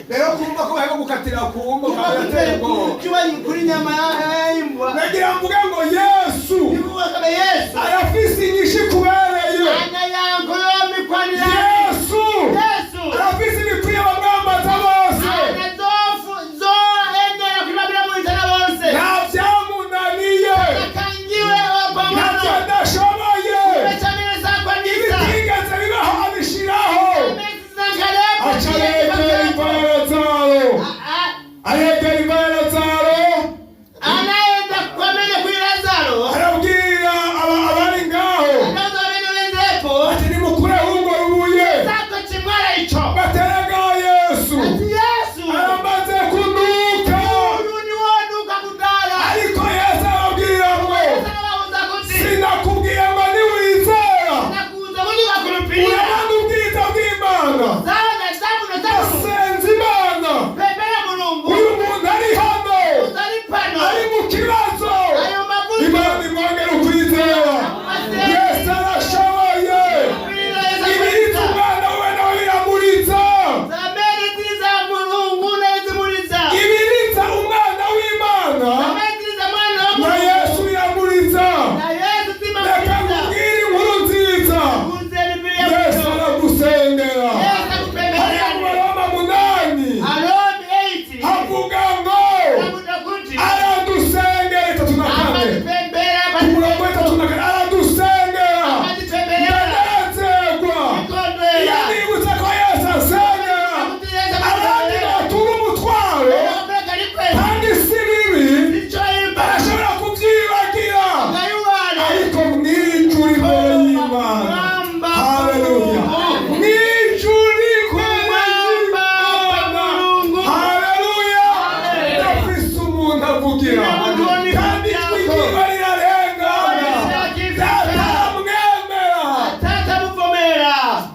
Speaker 1: Rero kumva ko bariko gukatira ku mbwa biratera ubwoba.
Speaker 2: Kuba kuri nyama ya imbwa.
Speaker 1: Nagira mvuge ngo Yesu
Speaker 2: Ivuga kama Yesu.
Speaker 1: arafise inyishu ikubereye.
Speaker 2: Ana yango yomikwanira.
Speaker 1: Yesu
Speaker 2: Yesu.
Speaker 1: arafise ibikwiye abamwambaza bose.
Speaker 2: Ana zofu zo endera kwibabira muitana bose.
Speaker 1: Nta byamunaniye,
Speaker 2: Akangiwe
Speaker 1: nta
Speaker 2: pamono.
Speaker 1: byadashoboye.
Speaker 2: Bechamira kwa nisa.
Speaker 1: Ibitigeze bibaho abishiraho. Aca aregera imva ya Lazaro, aregera imva ya Lazaro.
Speaker 2: Anaenda kwamene kuri Lazaro.
Speaker 1: Arabwira abari ngaho
Speaker 2: Anaza wamene wenzepo.
Speaker 1: ati nimukureho urwo rubuye.
Speaker 2: Sako chimwala icho.
Speaker 1: Baterega Yesu
Speaker 2: Ati Yesu.
Speaker 1: aramaze kunuka.
Speaker 2: Uyu ni woduka kudala.
Speaker 1: Ariko Yesu arababwira ngo
Speaker 2: Yesu anababuza kuti.
Speaker 1: sinakubwiye ngo niwizera
Speaker 2: Nakuza kuti kakulupira.
Speaker 1: urabona ubwiza bw'Imana?
Speaker 2: Zaona zabuno zabuno.
Speaker 1: Ndasenze Imana,
Speaker 2: Pembera Mulungu.
Speaker 1: uyu muntu ari hano
Speaker 2: Uzali pano.
Speaker 1: ari mu kibazo,
Speaker 2: Ayo mabuzo.
Speaker 1: Imana imwongere ukwizera. Yesu arashoboye. Ibiriza umwana we nawe biramuritsa.
Speaker 2: Zamene ziza Mulungu nezimuliza.
Speaker 1: Ibiriza umwana w'Imana
Speaker 2: Zamene ziza mwana wa
Speaker 1: na
Speaker 2: Mulungu.
Speaker 1: Yesu biramuritsa.
Speaker 2: Na Yesu
Speaker 1: Reka
Speaker 2: zimamuliza.
Speaker 1: nkubwire inkuru nziza.
Speaker 2: Kuzeni bile
Speaker 1: Yesu
Speaker 2: mno.
Speaker 1: aragusengera.
Speaker 2: Yesu
Speaker 1: Hariya mu
Speaker 2: akupemberani.
Speaker 1: Baroma 8
Speaker 2: Arome 8.
Speaker 1: havuga ngo
Speaker 2: Nakuta kuti.
Speaker 1: aradusengera 34.
Speaker 2: Amatipembera.
Speaker 1: Ku murongo wa 34 aradusengera.
Speaker 2: Amatipembera.
Speaker 1: Ndanezerwa iyo
Speaker 2: Ikondwera.
Speaker 1: nibutse ko Yesu asengera abandi batura umutwaro, kandi si bibi, barashobora kubyibagira, ariko mwijuru imbere y'Imana, haleluya, mwijuru imbere y'Imana, haleluya, ndafise umuntu avugira kandi ijwi ryiwe rirarengana. Data aramwemera.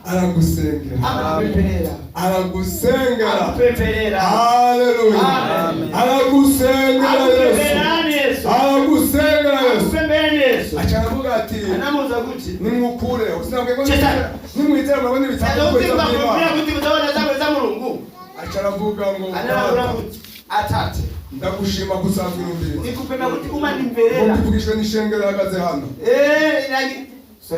Speaker 1: Aragusengera, aragusengera, haleluya, aragusengera Yesu, aragusengera Yesu. Aca aravuga ati nimukureho. Sinabwiye ngo nimwizera murabona ibitabo by'Imana. Aca aravuga ngo "Data,
Speaker 2: Atate,
Speaker 1: ndagushima ko usanzwe urumviriza."
Speaker 2: nikupenda kuti umanimverera.
Speaker 1: Ndabivugishwe n'ishengero rihagaze hano.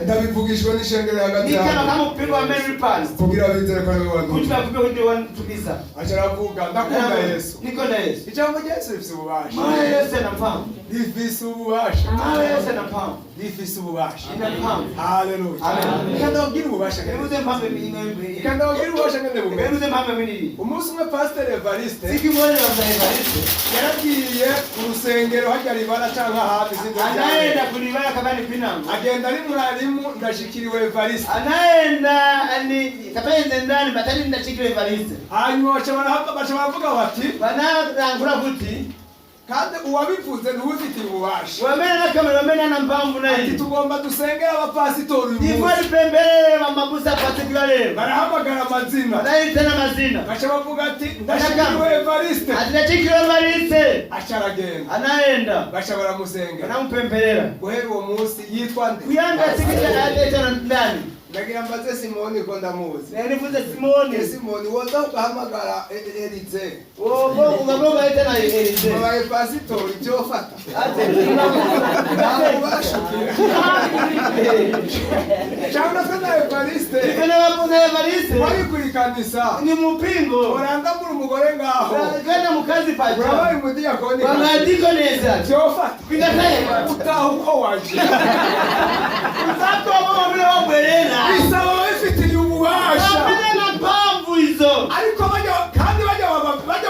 Speaker 1: Ndabivugishwe n'ishengero rihagaze
Speaker 2: Nikana
Speaker 1: hano
Speaker 2: kama upendo wa Mary Pans
Speaker 1: kugira bizere ko ari we
Speaker 2: kuti
Speaker 1: wantumye.
Speaker 2: vakupe kuti wanitumiza.
Speaker 1: Aca aravuga ndakunda Yesu.
Speaker 2: Niko na Yesu.
Speaker 1: Ijambo rya Yesu rifise ububasha.
Speaker 2: Mawe Yesu ana mpamvu.
Speaker 1: Rifise ububasha.
Speaker 2: Mawe Yesu ana mpamvu.
Speaker 1: Rifise ububasha.
Speaker 2: Ina mpamvu.
Speaker 1: Haleluya.
Speaker 2: Amen.
Speaker 1: Reka ndababwire ububasha ngene.
Speaker 2: Nibuze mpamvu imwe.
Speaker 1: Reka ndababwire ububasha ngene bumeze.
Speaker 2: Nibuze mpamvu imwe.
Speaker 1: Umunsi umwe Pasiteri Evariste
Speaker 2: Siku moja wa Evariste
Speaker 1: yaragiye ku rusengero harya ribara canke ahandi sinzi aho ryari.
Speaker 2: anaenda kulibaya kabani pinango.
Speaker 1: Agenda ari mwarimu Ndashikiriwe Evariste.
Speaker 2: Anaenda ani kapenze ndani batali ndachikire Evariste.
Speaker 1: Hanyuma baca baravuga bati
Speaker 2: Banarangura kuti
Speaker 1: kandi uwabivuze ntiwufitiye ububasha.
Speaker 2: wamena kama wamena na mpamvu
Speaker 1: Ati
Speaker 2: nayi.
Speaker 1: tugomba dusengere abapasitori uyu munsi.
Speaker 2: Ifari pembele mamabusa patikwa leo.
Speaker 1: Barahamagara amazina.
Speaker 2: Banaitana mazina.
Speaker 1: Baca bavuga ati Ndashikiriwe Evariste.
Speaker 2: Atinachikire Evariste.
Speaker 1: Aca aragenda.
Speaker 2: Anaenda.
Speaker 1: Baca baramusengera.
Speaker 2: Banampembelera.
Speaker 1: Guhera uwo munsi yitwa nde?
Speaker 2: Kuyamba tikita aletana ndani.
Speaker 4: Ndagira mbaze Simoni ko ndamuzi.
Speaker 2: Nanifuze Simoni.
Speaker 4: Simoni, woza ugahamagara Elize.
Speaker 2: Wogo ugamoga na Elize.
Speaker 4: Wabaye pasitori, byofata.
Speaker 2: Ate.
Speaker 4: Ntabwo bashukira. Cyangwa se na Evariste.
Speaker 2: Ikana na Evariste.
Speaker 4: Wari kurikanisa.
Speaker 2: Ni mupingo.
Speaker 4: Urangambura umugore ngaho.
Speaker 2: Genda mukazi pacha.
Speaker 4: Urabaye umudiyakoni.
Speaker 2: Wangadiko neza.
Speaker 4: Byofata.
Speaker 2: Kwingataya.
Speaker 4: Utaha uko waje.
Speaker 2: Uzatoma mabile wabwerera.
Speaker 4: Bisaba ababifitiye ububasha.
Speaker 2: Abele na mpamvu izo.
Speaker 4: Ariko bajya kandi bajya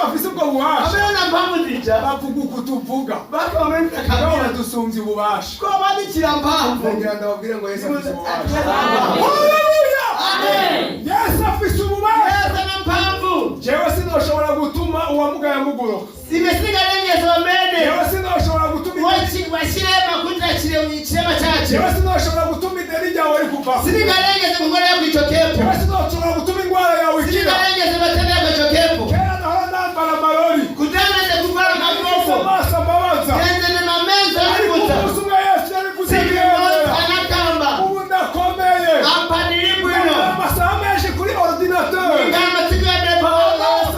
Speaker 4: bafise ubwo bubasha.
Speaker 2: Abele na mpamvu zija.
Speaker 4: Bavuga uku tuvuga.
Speaker 2: Bakomeza
Speaker 4: Nabo
Speaker 2: kabira.
Speaker 4: badusumbye ububasha.
Speaker 2: Ko bandikira mpamvu.
Speaker 4: Ndagira ndababwire ngo Yesu afise ububasha.
Speaker 2: Haleluya. Amen.
Speaker 4: Yesu afise ububasha.
Speaker 2: Yesu na mpamvu.
Speaker 4: Jewe sinoshobora gutuma uwamugaye amuguruka.
Speaker 2: Simesigarengezo mene.
Speaker 4: Jewe sinoshobora gutuma
Speaker 2: Washirema kuja chirema chache.
Speaker 4: Jewe sinoshobora gutuma ideni ryawe rikuvaho.
Speaker 2: Sinigarengeze kugora yakwichokepo.
Speaker 4: Jewe sinoshobora gutuma ingwara yawe ikira.
Speaker 2: Sinigarengeze matendo yakwichokepo.
Speaker 4: Kera nahora nambara amarori.
Speaker 2: Kutaneze kugora maboko.
Speaker 4: Amaso ambabaza.
Speaker 2: Kenze ne mamenzo
Speaker 4: Ariko
Speaker 2: arikuta.
Speaker 4: umunsi umwe Yesu yarivuze
Speaker 2: Sikimoza
Speaker 4: neza.
Speaker 2: anakamba.
Speaker 4: Ubu ndakomeye.
Speaker 2: Apa nilipo ino.
Speaker 4: Amasaha menshi kuri ordinateur.
Speaker 2: Ngama siku ya depa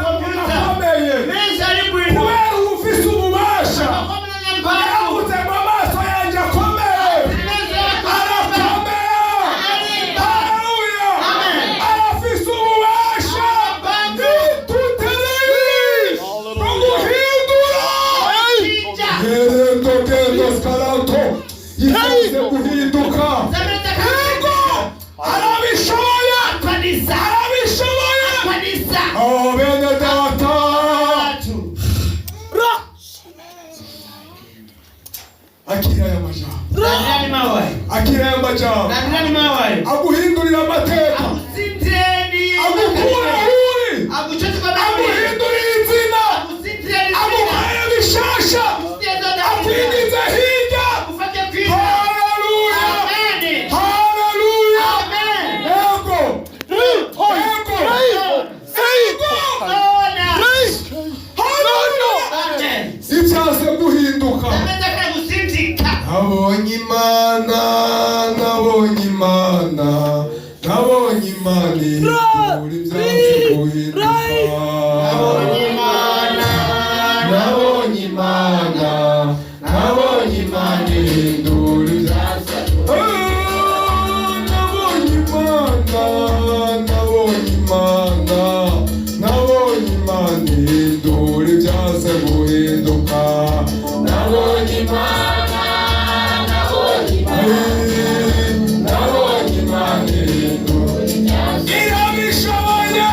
Speaker 2: kompyuta.
Speaker 4: Ndakomeye.
Speaker 2: Menzo alipo ino.
Speaker 4: Kubera ubu ufise ububasha.
Speaker 2: Akomena na mpamvu.
Speaker 4: Yaravuze ngo amaso yanjye akomeye.
Speaker 2: Menzo yakomeye.
Speaker 4: Arakomeye. Haleluya.
Speaker 2: Amen.
Speaker 4: Arafise ububasha. Nitutereye no guhindura.
Speaker 2: Chinja.
Speaker 1: Gendo gendo skarato ifunze guhinduka.
Speaker 2: Zameta
Speaker 1: Yego, arabishoboye.
Speaker 2: kanisa.
Speaker 1: Arabishoboye.
Speaker 2: Kanisa.
Speaker 1: Oh, bene data.
Speaker 2: Watu.
Speaker 1: Akira aya majambo.
Speaker 2: Nani mawaye.
Speaker 1: Akira aya majambo.
Speaker 2: Nani mawaye.
Speaker 1: Aguhindurira amateka.
Speaker 2: Akusinteni.
Speaker 1: Agukura aho uri.
Speaker 2: Aguchote kwa baba.
Speaker 1: Aguhindurira izina.
Speaker 2: Akusinteni.
Speaker 1: Agukorera bishasha. Akwigize hirya.
Speaker 2: Ufate kwina.
Speaker 1: Haleluya.
Speaker 2: Amen.
Speaker 1: Haleluya.
Speaker 2: Amen.
Speaker 1: Ego. Ego. Ego.
Speaker 2: Ona.
Speaker 1: Haleluya.
Speaker 2: Amen.
Speaker 1: Ibyanze guhinduka.
Speaker 2: Zameta kana kusinzika.
Speaker 1: Nabonye Imana, nabonye Imana, nabonye Imana ihindura ibyanze guhinduka.
Speaker 2: Nabonye Imana.
Speaker 1: Nabonye Imana, nabonye Imana ihindura ibyanze. Nabonye Imana, nabonye Imana, nabonye Imana ihindura ibyanze guhinduka. Nabonye Imana, nabonye Imana ihindura ibyanze. Irabishoboye,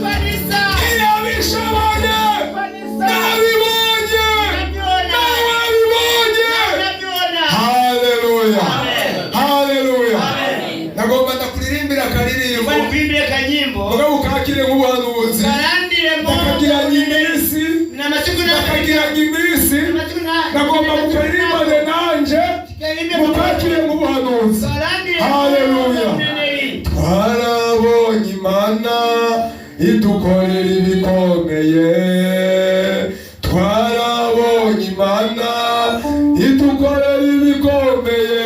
Speaker 2: Kanisa.
Speaker 1: irabishoboye.
Speaker 2: Kanisa.
Speaker 1: Nabibonye,
Speaker 2: Nabiona.
Speaker 1: nabibonye.
Speaker 2: Nabiona.
Speaker 1: Haleluya.
Speaker 2: Amen.
Speaker 1: Haleluya.
Speaker 2: Amen.
Speaker 1: Nagomba ndakuririmbira akaririmbo.
Speaker 2: Kwani kuimbia kanyimbo.
Speaker 1: Mugabo ukakire nk'ubuhanuzi.
Speaker 2: Karandire
Speaker 1: Ndakagiranye iminsi.
Speaker 2: Na masiku na
Speaker 1: Ndakagiranye iminsi.
Speaker 2: masiku na
Speaker 1: Nagomba mukaririmbane nanje. Mukakire nk'ubuhanuzi.
Speaker 2: Karandire.
Speaker 1: Haleluya. Twarabonye Imana idukorera ibikomeye. Twarabonye Imana idukorera ibikomeye.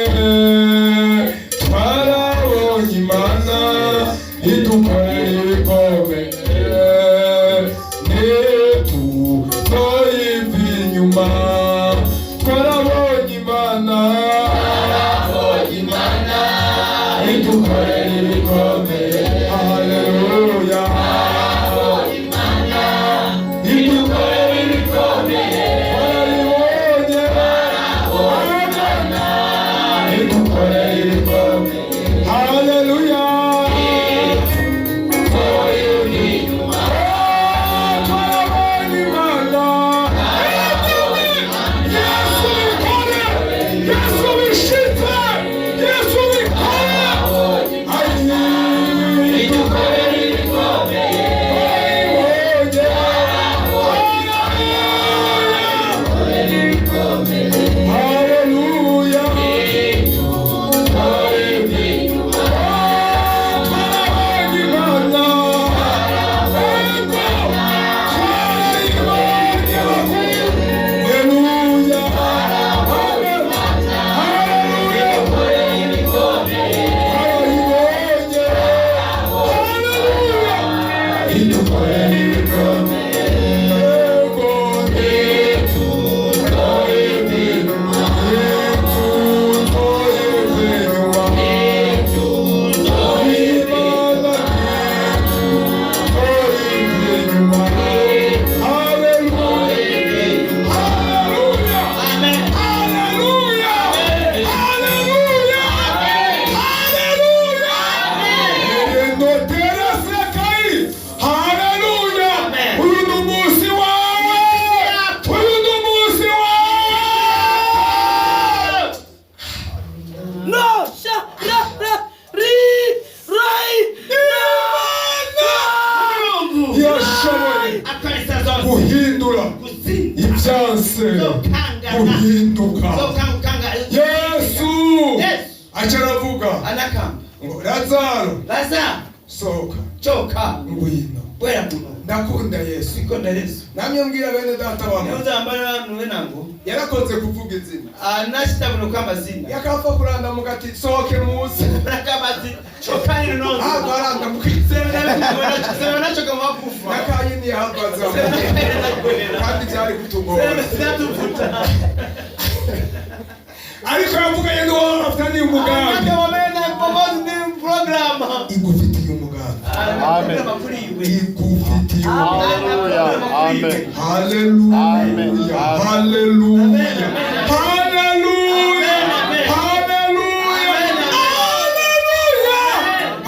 Speaker 1: Twarabonye Imana idukorera ibikomeye. Ntituzoyiva inyuma. Twarabonye Imana. Twarabonye Imana idukorera ibikomeye. Haleluya. Idukorera ibikomeye. Yego, ntitutoye inyuma, ntitutoye inyuma. Imana ntitutoye inyuma. Haleluya, haleluya.
Speaker 2: Amen.
Speaker 1: Haleluya! Haleluya! Haleluya! Enoteresekai! Haleluya!
Speaker 2: Amen.
Speaker 1: Uyu ni umunsi wawe! Uyu ni umunsi wawe!
Speaker 3: No, sha, ra, ra, ri, rai,
Speaker 2: Mungu
Speaker 1: Yashoboye
Speaker 2: akalisa zose
Speaker 1: guhindura
Speaker 2: kuzinda
Speaker 1: ibyanse
Speaker 2: zokangana
Speaker 1: guhinduka.
Speaker 2: zokangukanga.
Speaker 1: Yesu
Speaker 2: Yesu
Speaker 1: aca aravuga
Speaker 2: anakamba
Speaker 1: ngo: "Lazaro,
Speaker 2: Lazaro,
Speaker 1: sohoka,
Speaker 2: choka,
Speaker 1: ngwino."
Speaker 2: Bwera muno.
Speaker 1: Ndakunda Yesu.
Speaker 2: Sikonda Yesu.
Speaker 1: Namwe mbwira bene data bamwe,
Speaker 2: Niuzambana nuwe nangu
Speaker 1: yarakoze kuvuga izina,
Speaker 2: anachita muno kama zina,
Speaker 1: yakapfa kurandamuka ati: "Sohoke muze."
Speaker 2: kama zina chokani
Speaker 1: Ntabwo
Speaker 2: nono
Speaker 1: arandamuka.
Speaker 2: Sema nacho kama wakufa.
Speaker 1: Nakanye ntiyahagaze, kandi byari kutugora, ariko yavuganye n'uwo bafitaniye umugambi. Igufitiye umugambi, igufitiye umugambi.
Speaker 5: Amen.
Speaker 1: Haleluya.
Speaker 5: Amen.
Speaker 1: Haleluya. Haleluya.
Speaker 2: Amen.
Speaker 1: Haleluya. Haleluya.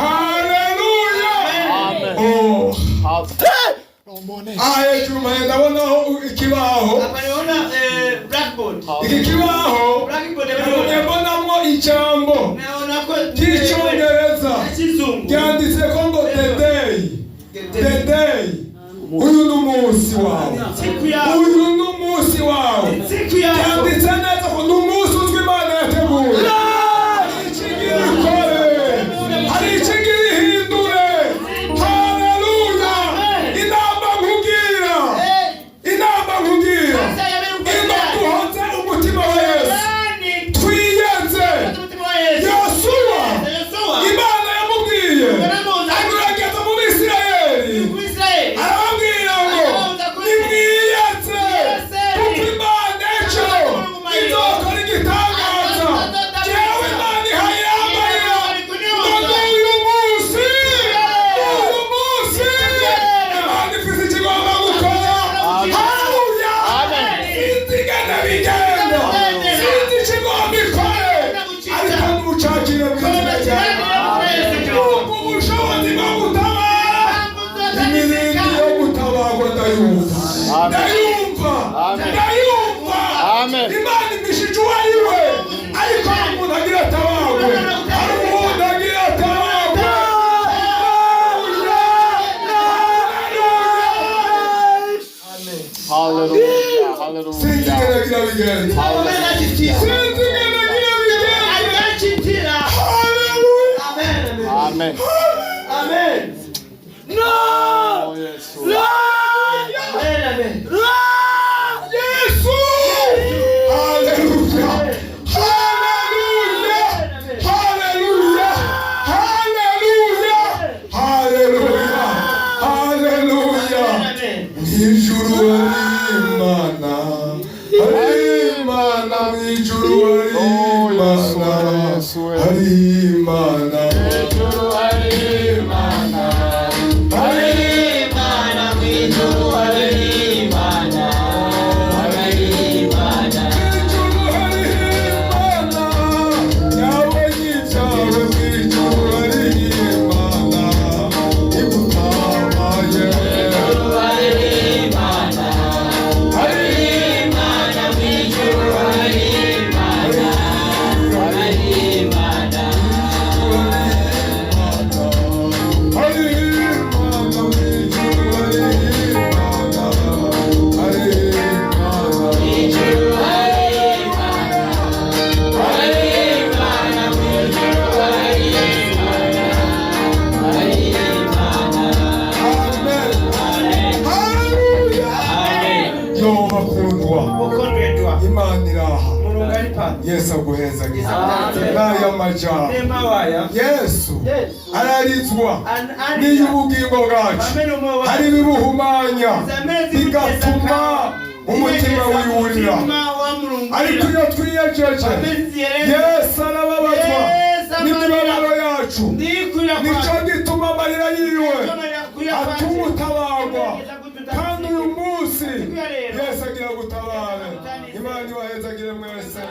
Speaker 1: Haleluya.
Speaker 5: Amen.
Speaker 1: Oh. Aha hejuru mpaye ndabonaho ikibaho. Iki kibaho nagumye mbonamwo ijambo ry'icyongereza ryanditseko ngo "the day, the day". Uyu ni umunsi wawe, uyu ni umunsi wawe. Byanditse neza ko ni umunsi uzwi Imana yateguye. Hari ikigira ikore, hari ikigira ihindure. Haleluya! Inama nkubwira, inama nkubwira, ingo duhoze umutima wa Yesu, twiyenze. Yosuwa, Imana yamubwiye agerageza mu Bisirayeli, arababwira ngo: "Nimwiyenze, kuko Imana ejo izokora igitangaza." Jewe Imana ihaye yamarira ngo n'uyu munsi, n'uyu munsi Imana ifise icyo igomba gukora. Haleluya! Sinzi ingene bigenda, sinzi icyo igomba ikore, ariko nucakire mu izina rya Yesu, ubushobozi bwo gutabara, imirindi yo gutabarwa ndayumva, ndayumva, ndayumva.
Speaker 5: Amen.
Speaker 1: Imana imishije uwo ari we, ariko hari umuntu agira atabarwe, hari umuntu agira atabarwe.
Speaker 5: Hallelujah.
Speaker 1: Sinzi
Speaker 5: Hallelujah.
Speaker 1: ingene agira bigenda, sinzi ingene agira bigenda. Haleluya!
Speaker 5: Amen.
Speaker 2: Amen.
Speaker 3: No!
Speaker 5: Oh, Yesu.
Speaker 2: Amen. Amen.
Speaker 1: Yesu! Haleluya! Haleluya! Haleluya! Haleluya! Haleluya! Haleluya!
Speaker 2: Amen.
Speaker 1: Mw'ijuru hari Imana, hari Imana, mw'ijuru hari
Speaker 5: Oh, Yesu,
Speaker 1: Imana,
Speaker 5: Yesu.
Speaker 1: hari Imana.
Speaker 3: Ijuru hari Imana, hari Imana, mu ijuru hari Imana, hari Imana.
Speaker 1: Mw'ijuru hari Imana, yawe n'ibyawe, mw'ijuru hari Imana, igutabaye.
Speaker 3: Ijuru hari Imana,
Speaker 1: Yesu aguhezagize n'aya majambo.
Speaker 2: Nemawaya.
Speaker 1: Yesu
Speaker 2: Yesu.
Speaker 1: ararizwa n'iyo ubugingo bwacu
Speaker 2: Pamene umoyo
Speaker 1: hari ibibuhumanya, bigatuma umutima wiwurira. Ariko iyo twiyejeje, Yesu arababazwa n'imibabaro yacu. Nicyo gituma amarira yiwe atuma utabarwa. Kandi uyu munsi Yesu agira gutabare. Imana ibahezagire mwese.